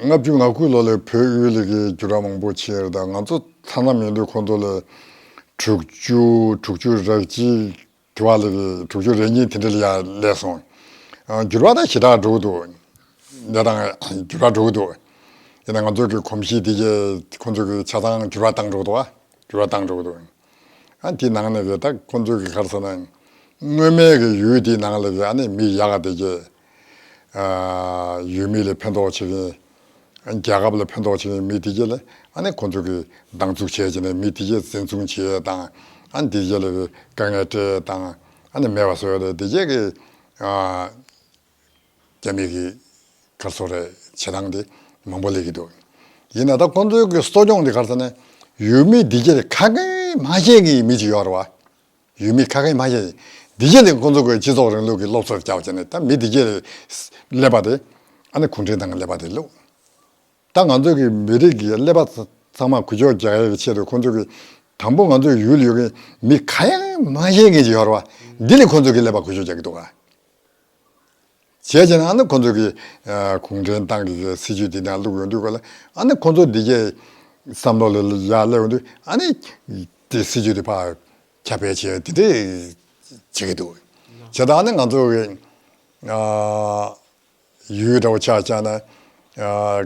ལྔ་བཅུ་ང་དགུ་ལོ་ལ་བོད་དབུས་ལ་གི་འགྱུར་བ་མང་པོ་ཕྱིན་ཡོད་རེད། ད་ང་ཚོ་མཐའ་མ་ཡིན་དུས་ཁོང་ཚོ་ལ་དྲུག་ཅུ་དྲུག་ཅུ་རེ་གཅིག་དེ་བ་ལ་གི་དྲུག་ཅུ་རེ་གཉིས་དེ་འདྲ་ལ་ཡར་སླེབས་སོང་། ཨ་འགྱུར་བ་ད་ཞེ་དྲག་འགྲོ་གི་འདུག་གནས་སྟངས་འགྱུར་བ་འགྲོ་གི་འདུག་ཡིན་ན་ང་ཚོ་གི་གོམས་གཤིས་དེ་གས་ཁོང་ཚོ་གི་ཆ་ཚང་འགྱུར་བ་བཏང་འགྲོ་གི་འདུག་འགྱུར་བ་བཏང་འགྲོ་གི་འདུག་ཨ་དེ་ནང་ནས་གི་ད་ཁོང་ཚོ་གི་ག་རེ་ཟེར་ན་སྔོན་མའི་གི་ཡུལ་དེ་ནང་ལ་གི་ཨ་ནི་མི་ཡག་ག་དེ་གས་ཨ་ཡུལ་མི་ལ་ཕན་ཐོགས་བྱེད་མཁན། རྒྱལ་ཁབ་ལ་ཕན་ཐོགས་བྱེད་མཁན་མི་དེ་གས་ལ་ཨ་ནི་ཁོང་ཚོ་གིས་སྡང་ཟུག་བྱས་བྱས་ནས་མི་དེ་གས་འཛིན་བཟུང་བྱས་དང་ ཨ་ནི་དེ་རྗེས་ལ་དཀའ་ངལ་སྤྲད་དང་ཨ་ནི་མེད་པ་བཟོ་ཡ་དེ་དེ་རྗེས་ཀྱི་ཨ་རྒྱ་མི་གི་ག་རེ་ཟེར་དགོས་རེད། བྱེད་སྟངས་དེ་མང་པོ་སླེབས་ཀྱི་འདུག་ཡིན་ན་ད་ཁོང་ཚོའི་གི་གསོ་སྐྱོང་དེ་ག་རེ་ཟེར་ན། ཡུལ་མི་དེ་རྗེས་ཁ་སྐད་མ་ཤེས་མཁན་གྱི་མི་ཅིག་ཡོད་རེད་བ། ཡུལ་མི་ཁ་སྐད་མ་ཤེས། དེ་རྗེས་ལ་ཁོང་ཚོ་གི་སྤྱི་ཚོགས་རིང་ལུགས་ཀྱི་སློབ་གསོ་རྒྱག་བྱས་ནས་ད་མི་དེ་རྗེས་སླེབས་པ་དེ་ཨ་ནི་གུང་ཁྲན་ཏང་གི་ཀླད་པ་དེ་བླུགས། ད་ང་ཚོ་གི་མི་རིགས་ཀྱི་ཀླད་པ་ཚང་མ་འགུལ་སྐྱོད་རྒྱག་ཡག་གི་ཆེད་དུ་ཁོང་ཚོ་གི་དང་པོ་ང་ཚོའི་ཡུལ་ལ་ཡོད་མཁན་མི་ཁ་ཡང་མ་ཤེས་མཁན་ཅིག་ཡོད་རེད་བ། འདི་ལ་ཁོང་ཚོ་གི་ཀླད་པ་འགུལ་སྐྱོད་རྒྱག་གི་འདུག་ག་བྱས་ཙང་ཨ་ནི་ཁོང་ཚོ་གི་ཨ་གུང་ཁྲན་ཏང་གི་སྲིད་ཇུས་འདི་ནང་བླུགས་ཡོང་དུས་ག་ལ་ཨ་ནི་ཁོང་ཚོ་འདི་གའི་བསམ་བློ་ལ་ཡར་སླེབས་ཡོང་དུས་ཨ་ནི་དེ་སྲིད་ཇུས་དེ་ཕར་ཁྱབ་སྤེལ་བྱས་དེ་འདྲས་བྱེད་ཀྱི་འདུག་བྱས་ཙང་ཨ་ནི་ང་ཚོ་གི་ཨ་ཡུལ་འདྲ་བོ་ཆ་བཞག་ན། ཨ་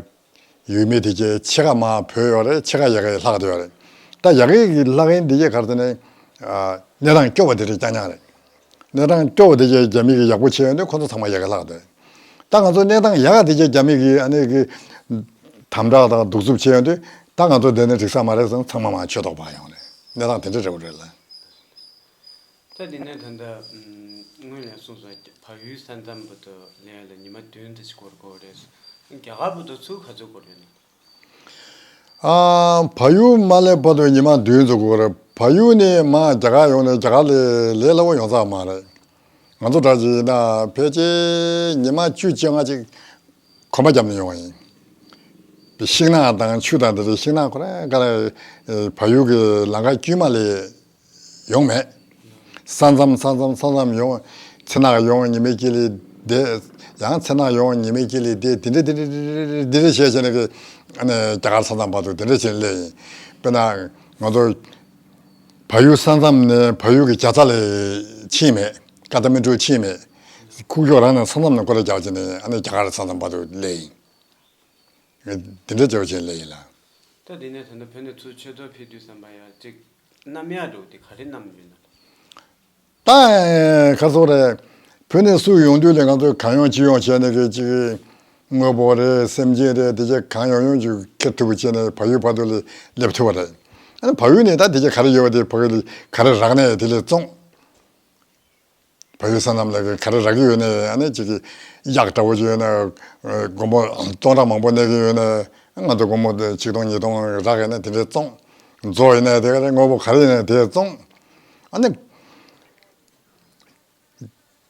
ཡུལ་མི་དེ་གའི་ཕྱེད་ཀ་མར་བུད་ཡོད་རེད། ཕྱེད་ཀ་ཡ་གིར་ལྷག་བསྡད་ཡོད་རེད། ད་ཡ་གི་གི་ལྷག་ཡིན་དེ་གའི་ག་རེ་ཟེར་ན། ཨ་གནས་སྟངས་སྐྱོ་བ་དེ་རེད། རྐྱང་རྐྱང་རེད། གནས་སྟངས་སྐྱོ་བ་དེ་གའི་རྒྱ་མི་གིས་ཡག་པོ་བྱས་ཡོང་དུས་ཁོ་ཚོ་ཚང་མ་ཡ་གིར་ལྷག་བསྡད། ད་ང་ཚོ་གནས་སྟངས་ཡག་ག་དེ་གའི་རྒྱ་མི་གིས་ཨ་ནི་གི་དམ་དྲག་དང་གདུག་རྩུབ་བྱས་ཡོང་དུས་ད་ང་ཚོ་བསྡད་ན་འགྲིག་ས་མ་རེད་བསམ། ཚང་མ་མར་ཆོས་ཐོག་འབག་ཡོང་རེད། གནས་སྟངས་དེ་འདྲ་རེད་པ། རེད་ལ། ད་དེ་ནས་ད་ལྟ་སྔོན་ལ་གསུངས་སོང་། བལ་ཡུལ་ས་མཚམས་བར་དུ་སླེབས་ལ་ཉི་མ་བདུན་ཙམ་ཞིག་འགོར་དགོས་རེད། རྒྱ་གར་བར་དུ་ཚུར་ག་ཚོད་འགོར་ཡོད་ན། ཨ་བལ་ཡུལ་མར་སླེབས་བར་དུ་ཉི་མ་བདུན་ཙམ་འགོར་རེད། བལ་ཡུལ་ནས་མར་རྒྱ་གར་ཡོང་ནས་རྒྱ་གར་ལ་ལས་སླ་བོ་ཡོང་ས་མ་རེད། ང་ཚོ་འདྲ་ཅིག་ཡིན་ན་ཕལ་ཆེར་ཉི་མ་བཅུ་བཅོ་ལྔ་ཅིག་གོམ་པ་བརྒྱབ་ནས་ཡོང་བ་ཡིན། ཤིང་ནགས་དང་ཆུ་དང་དེ་ཚོ། ཤིང་ནགས་ཁོ་རང་ག་རེ་བལ་ཡུལ་གྱི་ལམ་ཁ་དཀྱུས་མ་ལ་ཡོང་མེད། ས་མཚམས་ས་མཚམས་ས་མཚམས་ཡོང་། ཚེ་ནག་ཡོང་ཉི་མའི་དཀྱིལ་ལ་བསྡད། ཡང་ཚེ་ནག་ཡོང་ཉི་མའི་དཀྱིལ་ལ་བསྡད། དེ་འདྲ་དེ་འདྲ་དེ་འདྲ་བྱས་བྱས་ནས་ཀྱི་ཨ་ནི་རྒྱ་གར་ས་མཚམས་བར་དུ་དེ་འདྲ་བྱས་ནས་སླེབས་ཡིན། དཔེར་ན་ང་ཚོ་བལ་ཡུལ་ས་མཚམས་ནས་བལ་ཡུལ་གྱི་རྒྱལ་ས་ལ་ཕྱིན་མེད། ཀ་ཐ་མན་གྲུ་ཕྱིན་མེད། ཁུག་ཀྱོག་རང་ནས་ས་མཚམས་ནས་སྐོར་ར་རྒྱག་བྱས་ནས་ཨ་ནི་རྒྱ་གར་ས་མཚམས་བར་དུ་སླེབས་ཡིན། དེ་འདྲ་བྱས་བྱས་སླེབས་ཡིན་ལ། ད་དེ་ནས་ད་ལྟ་བོད་ནས་ཚུར་ཆེད་གཏོང་ཕེབས་དུས་ཙམ་པ་ཡང་ཅིག་བསྣམས་ཡག་འདྲ་བོ་དེ་ག་རེ་བསྣམས་ཡོད་ན། ད་ག་རེ་ཟེར་དགོས་རེད། བོད་ནས་ཚུར་ཡོང་དུས་ལ་ང་ཚོས་གང་ཡོང་ཅི་ཡོང་བྱས་ནས་ཀྱི་ཅིག་དངོས་པོ་རེད། སེམས་ཅན་རེད། དེ་གས་གང་ཡོང་ཡོང་ཅིག་ཁྱེར་ཐུབ་པ་བྱས་ནས་བལ་ཡུལ་བར་དུ་ལ་སླེབས་ཐུབ་པ་རེད། ཨ་ནི་བལ་ཡུལ་ནས་ད་དེ་གས་ག་རེ་ཡོད་པ་དེ་བལ་ཡུལ་ལ་ག་རེ་རག་ནས་དེ་ལ་བཙོང་། བལ་ཡུལ་ས་མཚམས་ལ་ག་རེ་རག་གི་ཡོད་ན། ཨ་ནི་ཅིག་གི་གཡག་འདྲ་བོ་ཅིག་ཡོད་ན། སྒོར་མོ་སྟོང་ཕྲག་མང་པོ་གནས་ཀྱི་ཡོད་ན། ང་ཚོ་སྒོར་མོ་དེ་ཆིག་སྟོང་ཉིས་སྟོང་རག་ཡོད་ན་དེ་འདྲས་བཙོང་། མཛོ་ཡིན་ན་དེ་ག་རེ། དངོས་པོ་ག་རེ་ཡིན་ན་དེ་བཙོང་། ཨ་ནི་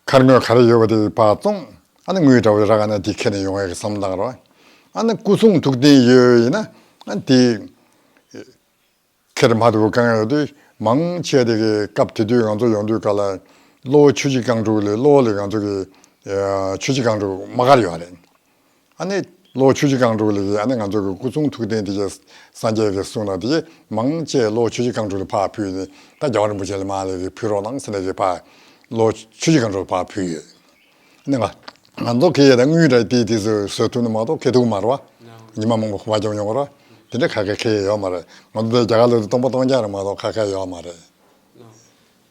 མཁར་དངོས་ག་རེ་ཡོད་པ་དེ་ཕར་བཙོང་། ཨ་ནི་དངུལ་འདྲ་བོ་རག་ན་དེ་ཁྱེར་ནས་ཡོང་ཡག་གི་བསམ་བློ་བཏང་རོགས། ཨ་ནི་སྐུ་གསུང་ཐུགས་རྟེན་ཡོད་ཡིན་ན་ཨ་ནི་དེ་ཁྱེར་མ་ཐུབ་གང་ཡོད་དུས་མང་ཆེ་དེ་གི་སྐབས་དེ་དུས་ང་ཚོ་ཡོང་དུས་ག་ལ་གློ་བོ་ཆུ་བཞི་སྒང་དྲུག་ལ། གློ་བོ་ལ་ང་ཚོ་གི་ཆུ་བཞི་སྒང་དྲུག་དམག་སྒར་ཡོད་རེད། ཨ་ནི་གློ་བོ་ཆུ་བཞི་སྒང་དྲུག་ལ་ཨ་ནི་ང་ཚོ་གི་སྐུ་གསུང་ཐུགས་རྟེན་དེ་གི་སངས་རྒྱས་ཀྱི་གསུང་ལ་དེ་གི་མང་ཆེ་གློ་བོ་ཆུ་བཞི་སྒང་དྲུག་ལ་ཕར་ཕུལ་ནས། ད་རྒྱལ་བ་རིན་པོ་ཆེ་ལ་མར་ལ་གི་ཕུལ་རོགས་གནང་ཟེར་ནས་གི་ཕར་གློ་བོ་ཆུ་བཞི་སྒང་དྲུག་ལ་ཕར་ཕུལ་ཡོད། ནི་ང་ང་ཚོ་ཁེ་ཡོད་ད་དངུལ་འདྲ་དེ་དེ་ཚོ་བཟོ་ཐུབ་ནི་མ་གཏོགས། ཁེ་ཐུབ་མ་རེད་བ། ཉི་མ་མང་པོ་ཁོ་པ་བྱུང་ཡོང་གི་རེད། དེ་འདྲ་ཁ་ཁ་ཁེ་ཡོད་མ་རེད། ང་ཚོ་དེ་རྒྱ་གར་ལ་སྟོང་པ་སྟོང་རྐྱང་རེད་མ་གཏོགས་ཁ་ཁ་ཡོད་མ་རེད།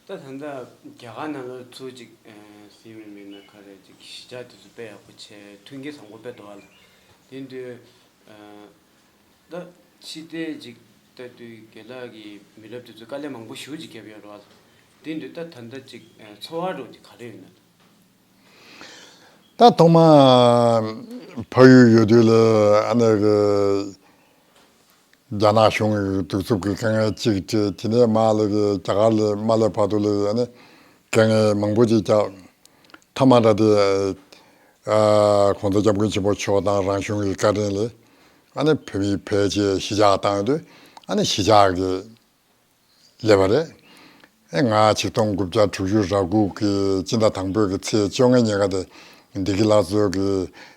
ད་ད་ལྟ་རྒྱ་གར་ནང་ལ་ཚུར་ཅིག་ཟིན་མིན་ན་ག་རེ་ཅིག་གཞིས་ཆགས་དེ་ཚོ་དཔེ་ཡག་པོ་བྱས། མཐུན་རྐྱེན་བཟང་པོ་དཔེ་འདུག་བ་ལ། དེ་དུས་ད་ཕྱི་བལྟས་ཅིག་ལྟ་དུས་རྒན་ལགས་ཀྱིས་མི་རབས་དེ་ཚོ་དཀའ་ལས་མང་པོ་ཞེ་པོ་ཅིག་བརྒྱབ་ཡོད་རེད་བ། དེ་དུས་ད་ད་ལྟ་ཅིག་ཚོར་བ་འདྲ་བོ་ཅིག་ག་རེ་ཡོད་ན། ད་ཐོག་མ་ཕ་ཡུལ་ཡོད་དུས་ལ་ཨ་ནི་གི་རྒྱ་ནག་གཞུང་གི་གདུག་རྩུབ་ཀྱི་དཀའ་ངལ་གཅིག་འཕྲད། དེ་ནས་མར་ལ་གི་རྒྱ་གར་ལ་མར་སླེབས་བར་དུ་ལ་ཨ་ནི་དཀའ་ངལ་མང་པོ་ཅིག་བརྒྱབ། མཐའ་མ་ད་དེ་ཨ་༸གོང་ས་༸སྐྱབས་མགོན་ཆེན་པོ་མཆོག་དང་རང་གཞུང་གི་བཀའ་དྲིན་ལ་ཨ་ནི་བོད་མི་ཕལ་ཆེར་གཞིས་ཆགས་བཏང་དུས་ཨ་ནི་གཞིས་ཆགས་ཀྱི་སླེབས་པ་རེད། ཨེ་ང་ཆིག་སྟོང་དགུ་བརྒྱ་དྲུག་ཅུ་རེ་དགུ་གི་སྤྱི་ཟླ་དང་པོའི་གི་ཚེས་བཅོ་ལྔ་ཉིན་ཀ་དེ་བདེ་སྐྱིད་ལགས་ཚོ་གི་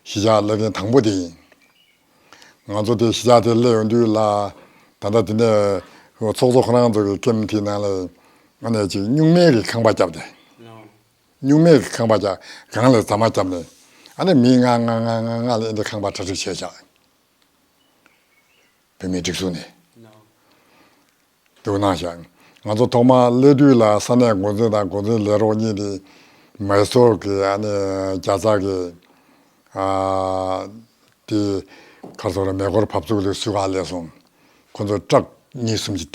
གཞིས་ཆགས་སླེབས་མཁན་དང་པོ་དེ་ཡིན། ང་ཚོ་དེ་གཞིས་ཆགས་དེ་སླེབས་ཡོང་དུས་ལ་ད་ལྟ་དེ་ནས་ཚོགས་གཙོ་ཁོ་རང་ཚོ་གི་ཀེམ་དེའི་ནང་ལ་ཨ་ནི་ཅིག་སྨྱུག་མའི་གི་ཁང་པ་བརྒྱབ་སྟེ། སྨྱུག་མའི་གི་ཁང་པ་བརྒྱབ། སྒང་ལ་རྫ་མ་བརྒྱབ་ནས་ཨ་ནི་མི་ལྔ་ལྔ་ལྔ་ལྔ་ལྔ་ལ་ཨེ་འདྲ་ཁང་པ་གྲ་སྒྲིག་བྱས་བཞག་བོད་མིའི་སྒྲིག་འཛུགས་ནས། འདུག་གནང་བཞག་ང་ཚོ་ཐོག་མར་སླེབས་དུས་ལ་ས་གནས་འགོ་འཛིན་དང་འགོ་འཛིན་ལས་རོགས་གཉིས་དེ་མའི་སོར་གྱི་ཨ་ནི་རྒྱལ་ས་གི་ཨ་དེ་ག་རེ་ཟེར་དགོས་རེད། མེ་འཁོར་བབས་ཚུགས་ལ་བཟོ་ག་སླེབས་སོང་། ཁོ་ཚོ་ཊྲག་གཉིས་གསུམ་ཅིག་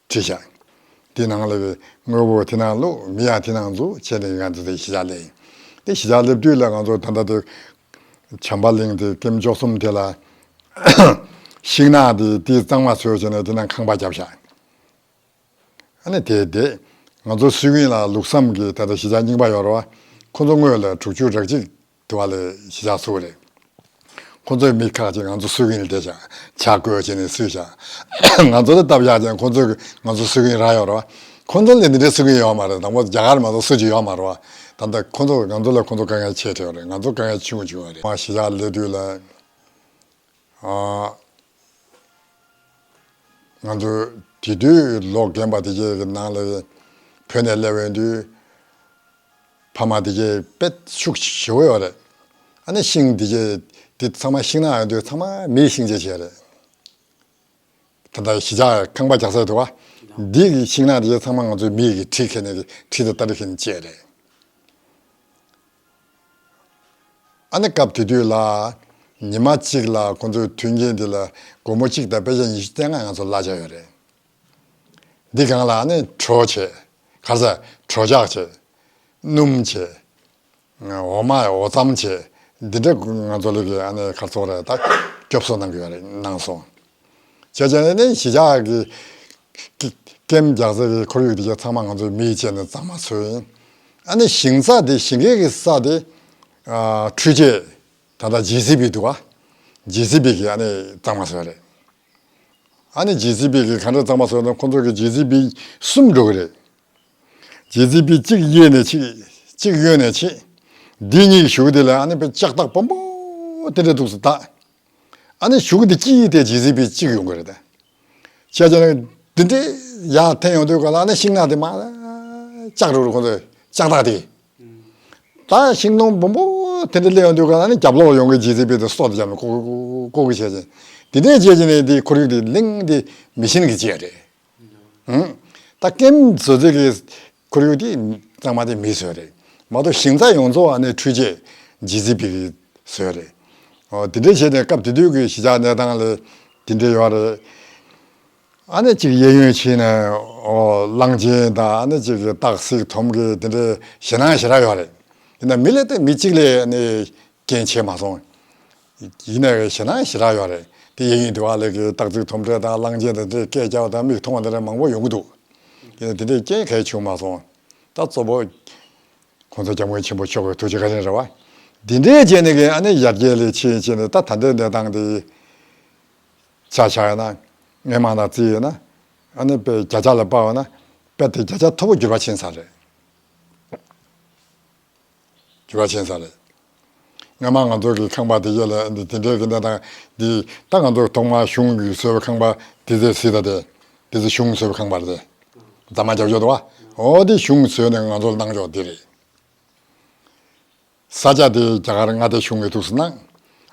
ཁྲིད་བཞག་དེ་ནང་ལ་དངོས་པོ་དེ་ནང་བླུགས། མི་ཡང་དེ་ནང་འཛུལ་བྱས་ནས་ང་ཚོ་དེ་གཞིས་ཆགས་སླེབས་ཡིན། དེ་གཞིས་ཆགས་སླེབས་དུས་ལ་ང་ཚོ་ད་ལྟ་དེ་བྱམས་པ་གླིང་དེ་ཀེམ་བཅུ་གསུམ་དེ་ལ་ཤིང་ནགས་དེ་དེ་གཙང་མ་བཟོས་བྱས་ནས་དེ་ནང་ཁང་པ་བརྒྱབ་བཞག་ཨ་ནི་དེ་དེ་ང་ཚོ་སྲོལ་རྒྱུན་ལ་ལུགས་བསམ་གྱི་ད་ལྟ་གཞིས་ཆགས་རྙིང་པ་ཡོད་རེད་བ། ཁོ་ཚོ་སྔོན་ལ་དྲུག་ཅུ་རེ་གཅིག་དུ་བ་ལ་གཞིས་ཆགས་བཙུགས་རེད། ཁོ་ཚོའི་མི་ཁག་ཅིག་ང་ཚོ་སྲོལ་རྒྱུན་ལ་བསྡད་བཞག་ཇ་བསྐོལ་བྱས་ནས་བསྲུབས་བཞག་ང་ཚོ་ལ་བཏབ་བཞག་ཅིང་ཁོ་ཚོས་ང་ཚོ་སྲོལ་རྒྱུན་རག་ཡོད་རེད་བ། ཁོ་ཚོ་ལ་འདི་འདྲའི་སྲོལ་རྒྱུན་ཡོད་མ་རེད། དང་པོ་རྒྱ་གར་མ་གཏོགས་སུ་ཅིག་ཡོད་མ་རེད་བ། ད་ལྟ་ཁོ་ཚོ་ང་ཚོ་ལ་ཁོ་ཚོ་དཀའ་ངལ་ཆེ་བྲལ་བ་རེད། ང་ཚོ་དཀའ་ངལ་ཆུང་ཆུང་བ་རེད། ང་གཞིས་ཆགས་སླེབས་དུས་ལ་ཨ། ང་ཚོ་དེ་དུས་ལོ་རྒན་པ་དེ་གའི་ནང་ལ་བོད་ནས་སླེབས་ཡོང་དུས་ཕ་མ་དེ་གའི་དཔེ་ཤུགས་ཆེ་བོ་ཡོད་རེད། ཨ་ནི་ཤིང་དེ་གའི་དེ་ཚང་མ་ཤིང་ནགས་ཡོང་དུས་ཚང་མ་མིའི་ཤིང་ཆ་བྱས་རེད། ད་ལྟ་གཞིས་ཆགས་ཁང་པ་རྒྱག་ས་འདུག་བ། འདི་གི་ཤིང་ནགས་དེ་གའི་ཚང་མ་ང་ཚོའི་མི་གི་གྲི་ཁྱེར་ནས་གྲི་དང་སྟ་རེ་ཁྱེར་ནས་བཅད་རེད། ཨ་ནི་སྐབས་དེ་དུས་ལ་ཉི་མ་གཅིག་ལ་ཁོང་ཚོའི་མཐུན་རྐྱེན་འདི་ལ་སྒོར་མོ་གཅིག་དང་པེ་ཤ་ཉི་ཤུ་རྩ་ལྔ་ང་ཚོ་གླ་ཆ་ཡོད་རེད། འདི་སྒང་ལ་ཨ་ནི་གྲོ་བྱས། ག་རེ་ཟ། གྲོ་ཆག་བྱས། སྣུམ་བྱས། འོ་མ་འོ་རྩམ་བྱས། འདི་འདྲ་ང་ཚོ་ལ་གི་ཨ་ནི་ག་རེ་ཟེར་དགོས་རེད། ད་སྐྱོབ་གསོ་གནང་གི་ཡོད་རེད། གནང་སོང་། བྱས་བྱས་ནས་གཞིས་ཆགས་ཀྱི་ཀེམ་རྒྱག་ས་ཀྱི་ཁོར་ཡུག་དེ་ག་ཚང་མ་ང་ཚོའི་མིས་བྱས་ནས་གཙང་མ་བཟོས་ཡིན། ཨ་ནི་ཞིང་ས་དེ་ཞིང་ཁའི་གི་ས་དེ་ཨ་འཕྲུལ་ཆས་ད་ལྟ་ཇེ་སི་བི་འདུག་ག་ཇེ་སི་བི་གིས་ཨ་ནི་གཙང་མ་བཟོས་རེད། ཨ་ནི་ཇེ་སི་བི་གིས་ག་འདྲ་གཙང་མ་བཟོས་ན་ཁོང་ཚོ་གི་ཇེ་སི་བི་གསུམ་འགྲོ་གི་རེད། ཇེ་སི་བི་གཅིག་གཡས་ནས་ཕྱེ། གཅིག་གཡོན་ནས་ཕྱེ། འདི་གཉིས་ཀྱི་གཞུག་དེ་ལ་ཨ་ནི་དཔེ་ལྕགས་ཐག་སྦོམ་པོ་དེ་འདྲ་འདུག་སེ་བཏགས། ཨ་ནི་གཞུག་དེ་གཅིག་དེ་ཇེ་སི་བི་གཅིག་ཡོང་གི་རེད་ད། བྱས་ཙང་འདི་འདྲའི་ཡར་འཐེན་ཡོང་དུས་ག་ལ་ཨ་ནི་ཤིང་ནགས་དེ་མར་བཅག་འགྲོ་རུ་ཁོང་ཚོས་ལྕགས་ཐག་དེ། ད་ཤིང་སྡོང་སྦོམ་པོ་དེ་འདྲ་སླེབས་ཡོང་དུས་ག་ལ་ཨ་ནི་རྒྱབ་ལོགས་ཡོང་གི་ཇེ་སི་བི་དེ་སོ་དེ་བརྒྱབ་ནས་ཀོ་ཀོ་ཀོ་ཀོ་གི་བྱས་ཙང་། དེ་འདྲའི་བྱས་ཙང་ནས་དེ་ཁོར་ཡུག་དེ་གླིང་དེ་མེ་ཤིན་གྱིས་བཅད་རེད། ཨང་། ད་ཀེམ་བཟོ་རྩིས་ཀྱི་ཁོར་ཡུག་དེ་གཙང་མ་དེ་མིས་བཟོས་རེད། མ་གཏོགས་ཞིང་ས་ཡོངས་རྫོགས་ཨ་ནི་འཕྲུལ་ཆས་ཇེ་སི་བི་གིས་བཟོས་རེད། ཨོ་དེ་འདྲ་བྱས་ནས་སྐབས་དེ་དུས་ཀྱི་གཞིས་ཆགས་གནས་སྟངས་ལ་དེ་འདྲ་ཡོད་རེད། ཨ་ནི་གཅིག་གཡས་གཡོན་ཕྱིན་ནས་ཨོ་གླང་ཆེན་དང་ཨ་ནི་གཅིག་སྟག་གཟིག་དོམ་གྱི་དེ་འདྲའི་ཞེད་སྣང་ཞེ་དྲག་ཡོད་རེད། ཡིན་ན་མི་ལ་དེ་མི་གཅིག་ལས་ཨ་ནི་རྐྱེན་བྱས་མ་སོང་། ཡིན་ནའི་ཞེད་སྣང་ཞེ་དྲག་ཡོད་རེད། དེ་གཡས་གཡོན་དེ་བ་ལས་ཀྱི་སྟག་གཟིག་དོམ་དྲེད་དང་གླང་ཆེན་དང་དེ་སྐད་རྐྱབ་དང་མིག་མཐོང་བ་དེ་འདྲ་མང་པོ་ཡོང་གི་འདུག་ཡིན་ན་དེ་འདྲའི་རྐྱེན་གང་ཡང་བྱུང་མ་སོང་། ད་གཙོ་བོ་༸གོང་ས་༸སྐྱབས་མགོན་ཆེན་པོ་མཆོག་གི་ཐུགས་རྗེ་བཀའ་དྲིན་རེད་བ། འདི་འདྲའི་རྗེས་ནས་ཀྱི་ཨ་ནི་ཡར་རྒྱས་ལ་ཕྱིན་ཕྱིན་ནས་ད་ད་ལྟའི་གནས་སྟངས་དེ་ཆ་བཞག་ཡོད་ན། སྔས་མ་དང་རྩིས་ཡོད་ན། ཨ་ནི་དཔེ་བརྒྱ་ཆ་ལ་དཔག་ཡོད་ན། དཔེ་དེ་བརྒྱ་ཆ་མཐོ་པོ་འགྱུར་བ་ཕྱིན་ཚར་རེད། འགྱུར་བ་ཕྱིན་ས་རེད། སྔ་མ་ང་ཚོ་གི་ཁང་པ་དེ་གས་ལ་འདི་དེ་འདྲའི་གི་གནས་སྟངས་འདི་ད་ང་ཚོ་ཐོག་མར་གཞུང་གིས་བཟོས་པའི་ཁང་པ་དེ་ཚོ་གཟིགས་དང་དེ། དེ་ཚོ་གཞུང་བཟོས་པའི་ཁང་པ་རེད། རྫ་མ་རྒྱབ་ཕྱོགས་དུ་བ། འོ་དེ་གཞུང་བཟོས་ནས་ང་ཚོ་ལ་གནང་ཕྱོགས་དེ་རེད། ས་ཆ་དེ་རྒྱ་གར་མངའ་སྡེ་གཞུང་གིས་ཐུགས་སུ་གནང་།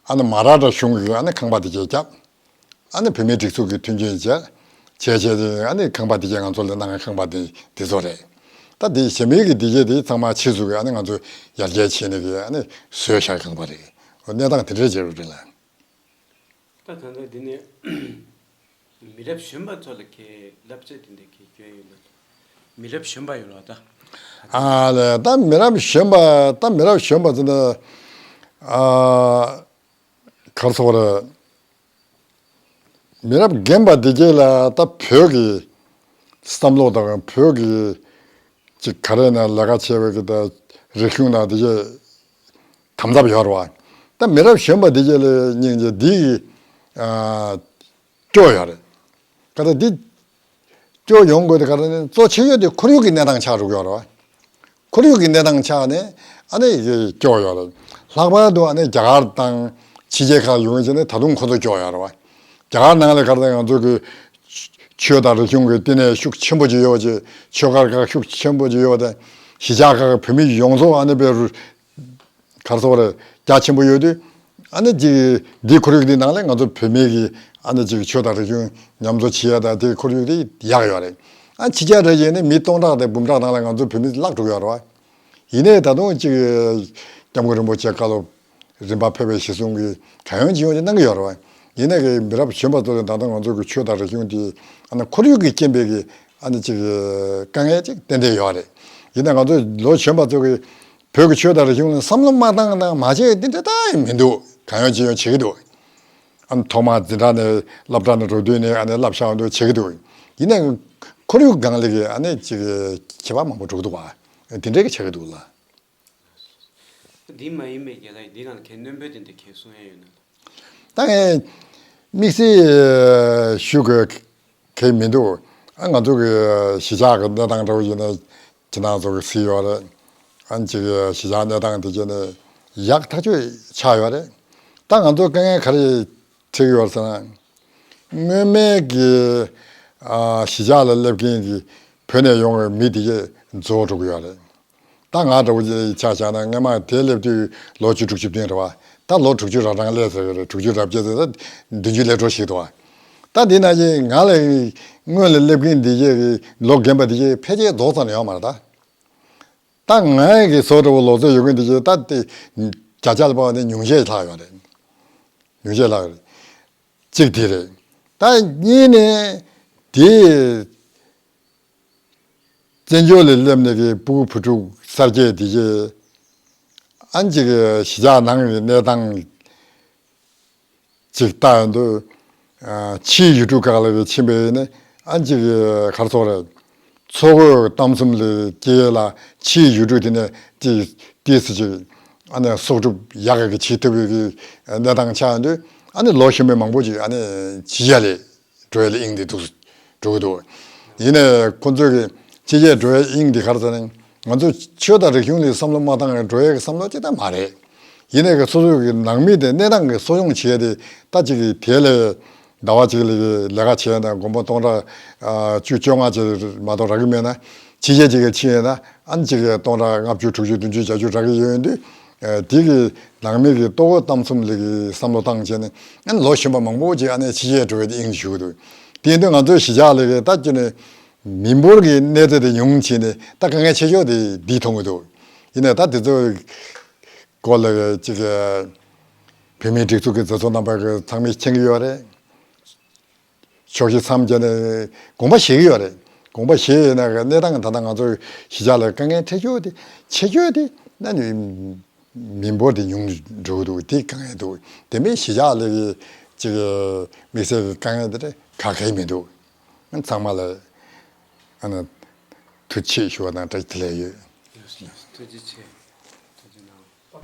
ཨ་ནི་མ་ར་ཊ་གཞུང་གིས་ཨ་ནི་ཁང་པ་དེ་གས་བརྒྱབ། ཨ་ནི་བོད་མིའི་སྒྲིག་འཛུགས་ཀྱི་མཐུན་རྐྱེན་བྱས། བྱས་བྱས་ཏེ་ཨ་ནི་ཁང་པ་དེ་གས་ང་ཚོ་ལ་གནང་བའི་ཁང་པ་དེ་དེ་ཚོ་རེད། ད་དེ་གཞན་མི་གི་དེ་གས་དེ་ཚང་མ་ཕྱིས་སུ་གི་ཨ་ནི་ང་ཚོ་ཡར་རྒྱས་བྱས་ནས་གི་ཨ་ནི་བཟོས་བཞག་ཁང་པ་རེད། འོ་གནས་སྟངས་དེ་འདྲའི་བྱས་རུ་རེད་ལ། ད་ད་ལྟ་འདི་ནས་མི་རབས་གཞོན་པ་ཚོ་ལ་ཁྱེད་བསླབ་བྱ་དེ་འདྲ་ཁྱེད་སྐྱོན་ཡོད་ན། མི་རབས་གཞོན་པ་ཡོད་ལ་ད། ཨ་ལས་ད་མི་རབས་གཞོན་པ་ད་མི་རབས་གཞོན་པ་ཚོ་ནི་ཨ། ག་རེ་ཟེར་དགོས་རེད། མི་རབས་རྒན་པ་འདི་གས་ལ་ད་བོད་ཀྱི་བསམ་བློ་དང་བོད་ཀྱི་ཅིག་ག་རེ་ན་ལས་ཀ་བྱས་པའི་གི་ད་རིག་གཞུང་དང་འདི་གས་དམ་ཟབ་ཡོད་རེད་བ། ད་མི་རབས་གཞོན་པ་འདི་གས་ལ་སྙིང་རྗེ་འདི་གི་ཨ། སྐྱོ་ཡོད་རེད། ག་ད་འདི་སྐྱོ་ཡོང་དགོས་དེ་ག་རེ་ནི་གཙོ་ཆེ་ཡོད་དེ་ཁོར་ཡུག་གི་གནས་སྟངས་ཆགས་འགྲོ་གི་ཡོད་རེད་བ། ཁོར་ཡུག་གི་གནས་སྟངས་ཆགས་ནས་ཨ་ནི་སྐྱོ་ཡོད་རེད། ལྷག་པར་དུ་ཨ་ནི་རྒྱ་གར་དང་ཕྱི་རྒྱལ་ཁག་ཡོང་བྱས་ནས་ད་དུང་ཁོ་ཚོ་སྐྱོ་ཡོད་རེད་བ། རྒྱ་གར་ནང་ལ་ག་རེ་ང་ཚོ་གི་ཆོས་དང་རིག་གཞུང་གི་བསྟི་གནས་ཤུགས་ཆེན་པོ་ཅིག་ཡོད་ཅེས་ཆོས་སྒར་ཁག་ཤུགས་ཆེན་པོ་ཅིག་ཡོད་དེ་གཞིས་ཆགས་ཁག་གི་བོད་མི་ཡོངས་རྫོགས་ཨ་ནི་པའི་རུ། ག་རེ་ཟེར་དགོས་རེད། རྒྱ་ཆེན་པོ་ཡོད་དུས། ཨ་ནི་ཅིག་འདི་ཁོར་ཡུག་འདི་ནང་ལ་ང་ཚོ་བོད་མི་གི་ཨ་ནི་ཅིག་ཆོས་དང་རིག་གཞུང་མཉམ་འཛོམས་བྱེད་ཡ་དང་དེ་ཁོར་ཡུག་འདི་ཡག་ཡོད་རེད། ཨ་ཕྱི་རྒྱལ་རེ་བྱས་ནས་མི་སྟོང་ཕྲག་དང་འབུམ་ཕྲག་ནང་ལ་ང་ཚོ་བོད་མི་བརླག་འགྲོ་གི་ཡོད་རེད་བ། ཡིན་ནའི་ད་དུང་ཅིག་སྐྱབས་མགོན་རིན་པོ་ཆེ་བཀའ་སློབ་རིམ་པ་ཕེབས་པའི་གཞི་བཟུང་གིས་གང་ཡོང་ཅི་ཡོང་ཅི་གནང་གི་ཡོད་རེད་བ། ཡིན་ནའི་གི་མི་རབས་གཞོན་པ་ཚོ་ལ་ད་ལྟ་ང་ཚོ་གི་ཆོས་དང་རིག་གཞུང་འདི་ཨ་ནི་ཁོར་ཡུག་གི་རྐྱེན་པས་གི་ ཨ་ནི་ཅིག་དཀའ་ངལ་ཅིག་ཏན་ཏན་ཡོད་རེད། ཡིན་ན་ང་ཚོ་ལོ་གཞོན་པ་ཚོ་གིས་བོད་ཀྱི་ཆོས་དང་རིག་གཞུང་ལ་བསམ་བློ་མ་བཏང་དང་མ་བྱས་དེ་འདྲ་ད་ཡང་མི་འདུག་གང་ཡོང་ཅི་ཡོང་བྱེད་ཀྱི་འདུག་ཨ་ནི་ཐོག་མར་འཛིན་གྲྭ་ནས་སློབ་གྲྭ་ནས་འགྲོ་དུས་ནས་ཨ་ནི་བསླབ་བྱ་འདུག་བྱེད་ཀྱི་འདུག་ཡིན་ན་ཁོར་ཡུག་སྒང་ལ་གི་ཨ་ནི་ཅིག་ཁྱད་པར་མང་པོ་འགྲོ་གི་འདུག་བ། དེ་འདྲའི་གི་བྱེད་ཀྱི་འདུག་ལ། འདི་མ་ཡིན་པའི་རྒྱལ་ལ་ཡིན་འདི་ལ་གལ་རྣོན་པོའི་དེ་འདྲ་གལ་གསུང་ཡ་ཡོད་ན། ད་ངས་དམིགས་བསལ་ཞུ་དགོས་གལ་མི་འདུག་ཨ་ང་ཚོ་གི་གཞིས་ཆགས་ཀྱི་གནས་སྟངས་འདྲ་བོ་ཡིན་ན་ཁྱེད་རང་ཚོ་གི་གཟིགས་ཡོད་རེད། ཨ་ཅིག་གཞིས་ཆགས་གནས་སྟངས་དེ་བྱས་ནས་ཡག་ཐག་ཆོད་ཆགས་ཡོད་རེད། ད་ང་ཚོ་དཀའ་ངལ་ག་རེ་འཕྲད་ཀྱི་ཡོད་ཟེར་ན། སྔོན་མའི་གི་ཨ་གཞིས་ཆགས་ལ་སླེབས་མཁན་གྱི་བོད་ནས་ཡོང་བའི་མི་དེ་གས་རྫོགས་འགྲོ་གི་ཡོད་རེད། ད་ང་འདྲ་བོ་ཅིག་ཆ་བཞག་ན་སྔོན་མ་དེ་སླེབས་དུས་ལོ་བཅུ་དྲུག་ཅུ་བདུན་རེད་བ། ད་ལོ་དྲུག་ཅུ་རང་རང་སླེབས་ཟེར་གི་རེད། དྲུག་ཅུ་རེ་བརྒྱད་ཟེར་ད་བདུན་ཅུ་སླེབས་འགྲོ་ཞིག་འདུག་བ། ད་འདི་ན་ཅིག་ང་ལ་སྔོན་ལ་སླེབས་མཁན་འདི་གས་ཀྱི་ལོ་རྒན་པ་འདི་གས་ཕལ་ཆེར་རྫོགས་ཙམ་ཡོད་མ་རེད་ད། ད་ངའི་གི་བཟོ་འདྲ་བོ་ལོ་ཚོད་ཡོད་མཁན་འདི་གས་ད་དེ་བརྒྱ་ཆ་ལ་དཔག་ནས་ཉུང་ཤས་ལྷག་ཡོད་རེད། ཉུང་ཤས་ལྷག་ཡོད་རེད། གཅིག་དེ་རེད། ད་གཉིས་ནས་དེ་བཙན་བྱོལ་ལ་སླེབས་ནས་ཀྱི་སྤུ་གུ་བུ་ཕྲུག་གསར་སྐྱེས་དེ་གྱིས་ཨ་ཅིག་གཞིས་ཆགས་ནང་གི་གནས་སྟངས་ཅིག་ལྟ་ཡོང་དུས་ཕྱིའི་ཡུལ་གྲུ་ཁག་ལ་ཕྱིན་པ་ཡིན་ན་ཨ་ཅིག་ག་རེ་ཟེར་དགོས་རེད། འཚོ་གོས་གཏམ་གསུམ་ལ་སྐྱེལ་ལ་ཕྱིའི་ཡུལ་གྲུ་དེ་ནས་ཏི་ཏི་སི་ཅིག་ཨ་ནི་གསོག་སྒྲུབ་ཡག་གི་བྱེད་ཐུབ་པའི་གནས་སྟངས་ཆགས་ཡོང་དུས་ཨ་ནི་ལོ་གཞོན་པ་མང་པོ་ཅིག་ཨ་ནི་ཕྱི་རྒྱལ་ལ་འགྲོ་ཡ་ལ་དབྱིངས་འདི་འདུག་འགྲོ་གི་འདུག་ཡིན་ནའི་ཁོ་ཚོས་ཀྱི་ཕྱི་རྒྱལ་འགྲོ་ཡ་དབྱིངས་འདི་ག་རེ་ཟེར་ན། ང་ཚོ་ཆོས་དང་རིག་གཞུང་ལ་བསམ་བློ་མ་བཏང་ཡ་འགྲོ་ཡ་གི་བསམ་བློ་ཅིག་ད་མ་རེད། ཡིན་ནའི་གི་སོ་སོའི་གི་ནང་མི་དེ་གནས་སྟངས་ཀྱི་གསོ་སྐྱོང་བྱེད་ཡ་དེ་ད་ཅིག་གི་དེ་ལས་ཟླ་བ་གཅིག་ལ་གི་ལས་ཀ་བྱས་ན་དགོན་པ་སྟོང་ཕྲག་བཅུ་བཅོ་ལྔ་ཅིག་མ་གཏོགས་རག་གི་མེད་ན་ཕྱི་རྒྱལ་ཅིག་གི་ཕྱིན་ཡོད་ན་ཨ་ནི་ཅིག་གི་སྟོང་ཕྲག་ལྔ་བཅུ་དྲུག་ཅུ་བདུན་ཅུ་བརྒྱད་ཅུ་རག་གི་ཡོད་ཡོད་དུས། དེ་གི་ནང་མི་གི་ལྟོ་གོས་གཏམ་གསུམ་ལ་གི་བསམ་བློ་བཏང་བྱས་ནས་ཨ་ནི་ལོ་གཞོན་པ་མང་པོ་ཅིག་ཨ་ནི་ཕྱི་རྒྱལ་འགྲོ་བའི་དབྱིངས་ཞུགས་འདུག་དེ་ཡིན་དུས་ང་ཚོའི་གཞིས་ཆགས་ལ་གི་ད་ཅི་ནས་མི་འབོར་གྱི་གནས་ཚད་དེ་ཉུང་ཕྱིན་ནས་ད་དཀའ་ངལ་ཆེ་ཤོས་དེ་འདི་མཐོང་གི་འདུག་ཡིན་ནའི་ད་དེ་ཚོའི་སྐོར་ལ་གི་ཅིག་གི་བོད་མིའི་སྒྲིག་འཛུགས་ཀྱི་མཛད་གཙོ་རྣམ་པ་གི་ཚང་མས་མཁྱེན་གྱི་ཡོད་རེད། ཕྱོགས་བཞི་མཚམས་བརྒྱད་ནས་དགོངས་པ་བཞེས་ཀྱི་ཡོད་རེད། དགོངས་པ་བཞེས་ཡོད་ན་གི་གནས་སྟངས་ད་ལྟ་ང་ཚོ་གཞིས་ཆགས་ལ་དཀའ་ངལ་འཕྲད་ཆོག་དེ་ཆེ་ཆོག་དེ་ན་ནི་མི་འབོར་དེ་ཉུང་འགྲོ་གི་འདུག་དེ་དཀའ་ངལ་འདུག་དེ་མིན་གཞིས་ཆགས་ལ་གི་ཅིག་དམིགས་བསལ་གྱི་དཀའ་ངལ་དེ་འདྲ་ག་གེ་མི་འདུག་ཚང་མ་ལ་ཨ་ནི་ཐུགས་རྗེ་ཆེ་ཞུ་བ་དང་བཀྲ་ཤིས་བདེ་ལེགས་ཡོད། ཐུགས་རྗེ་ཆེ།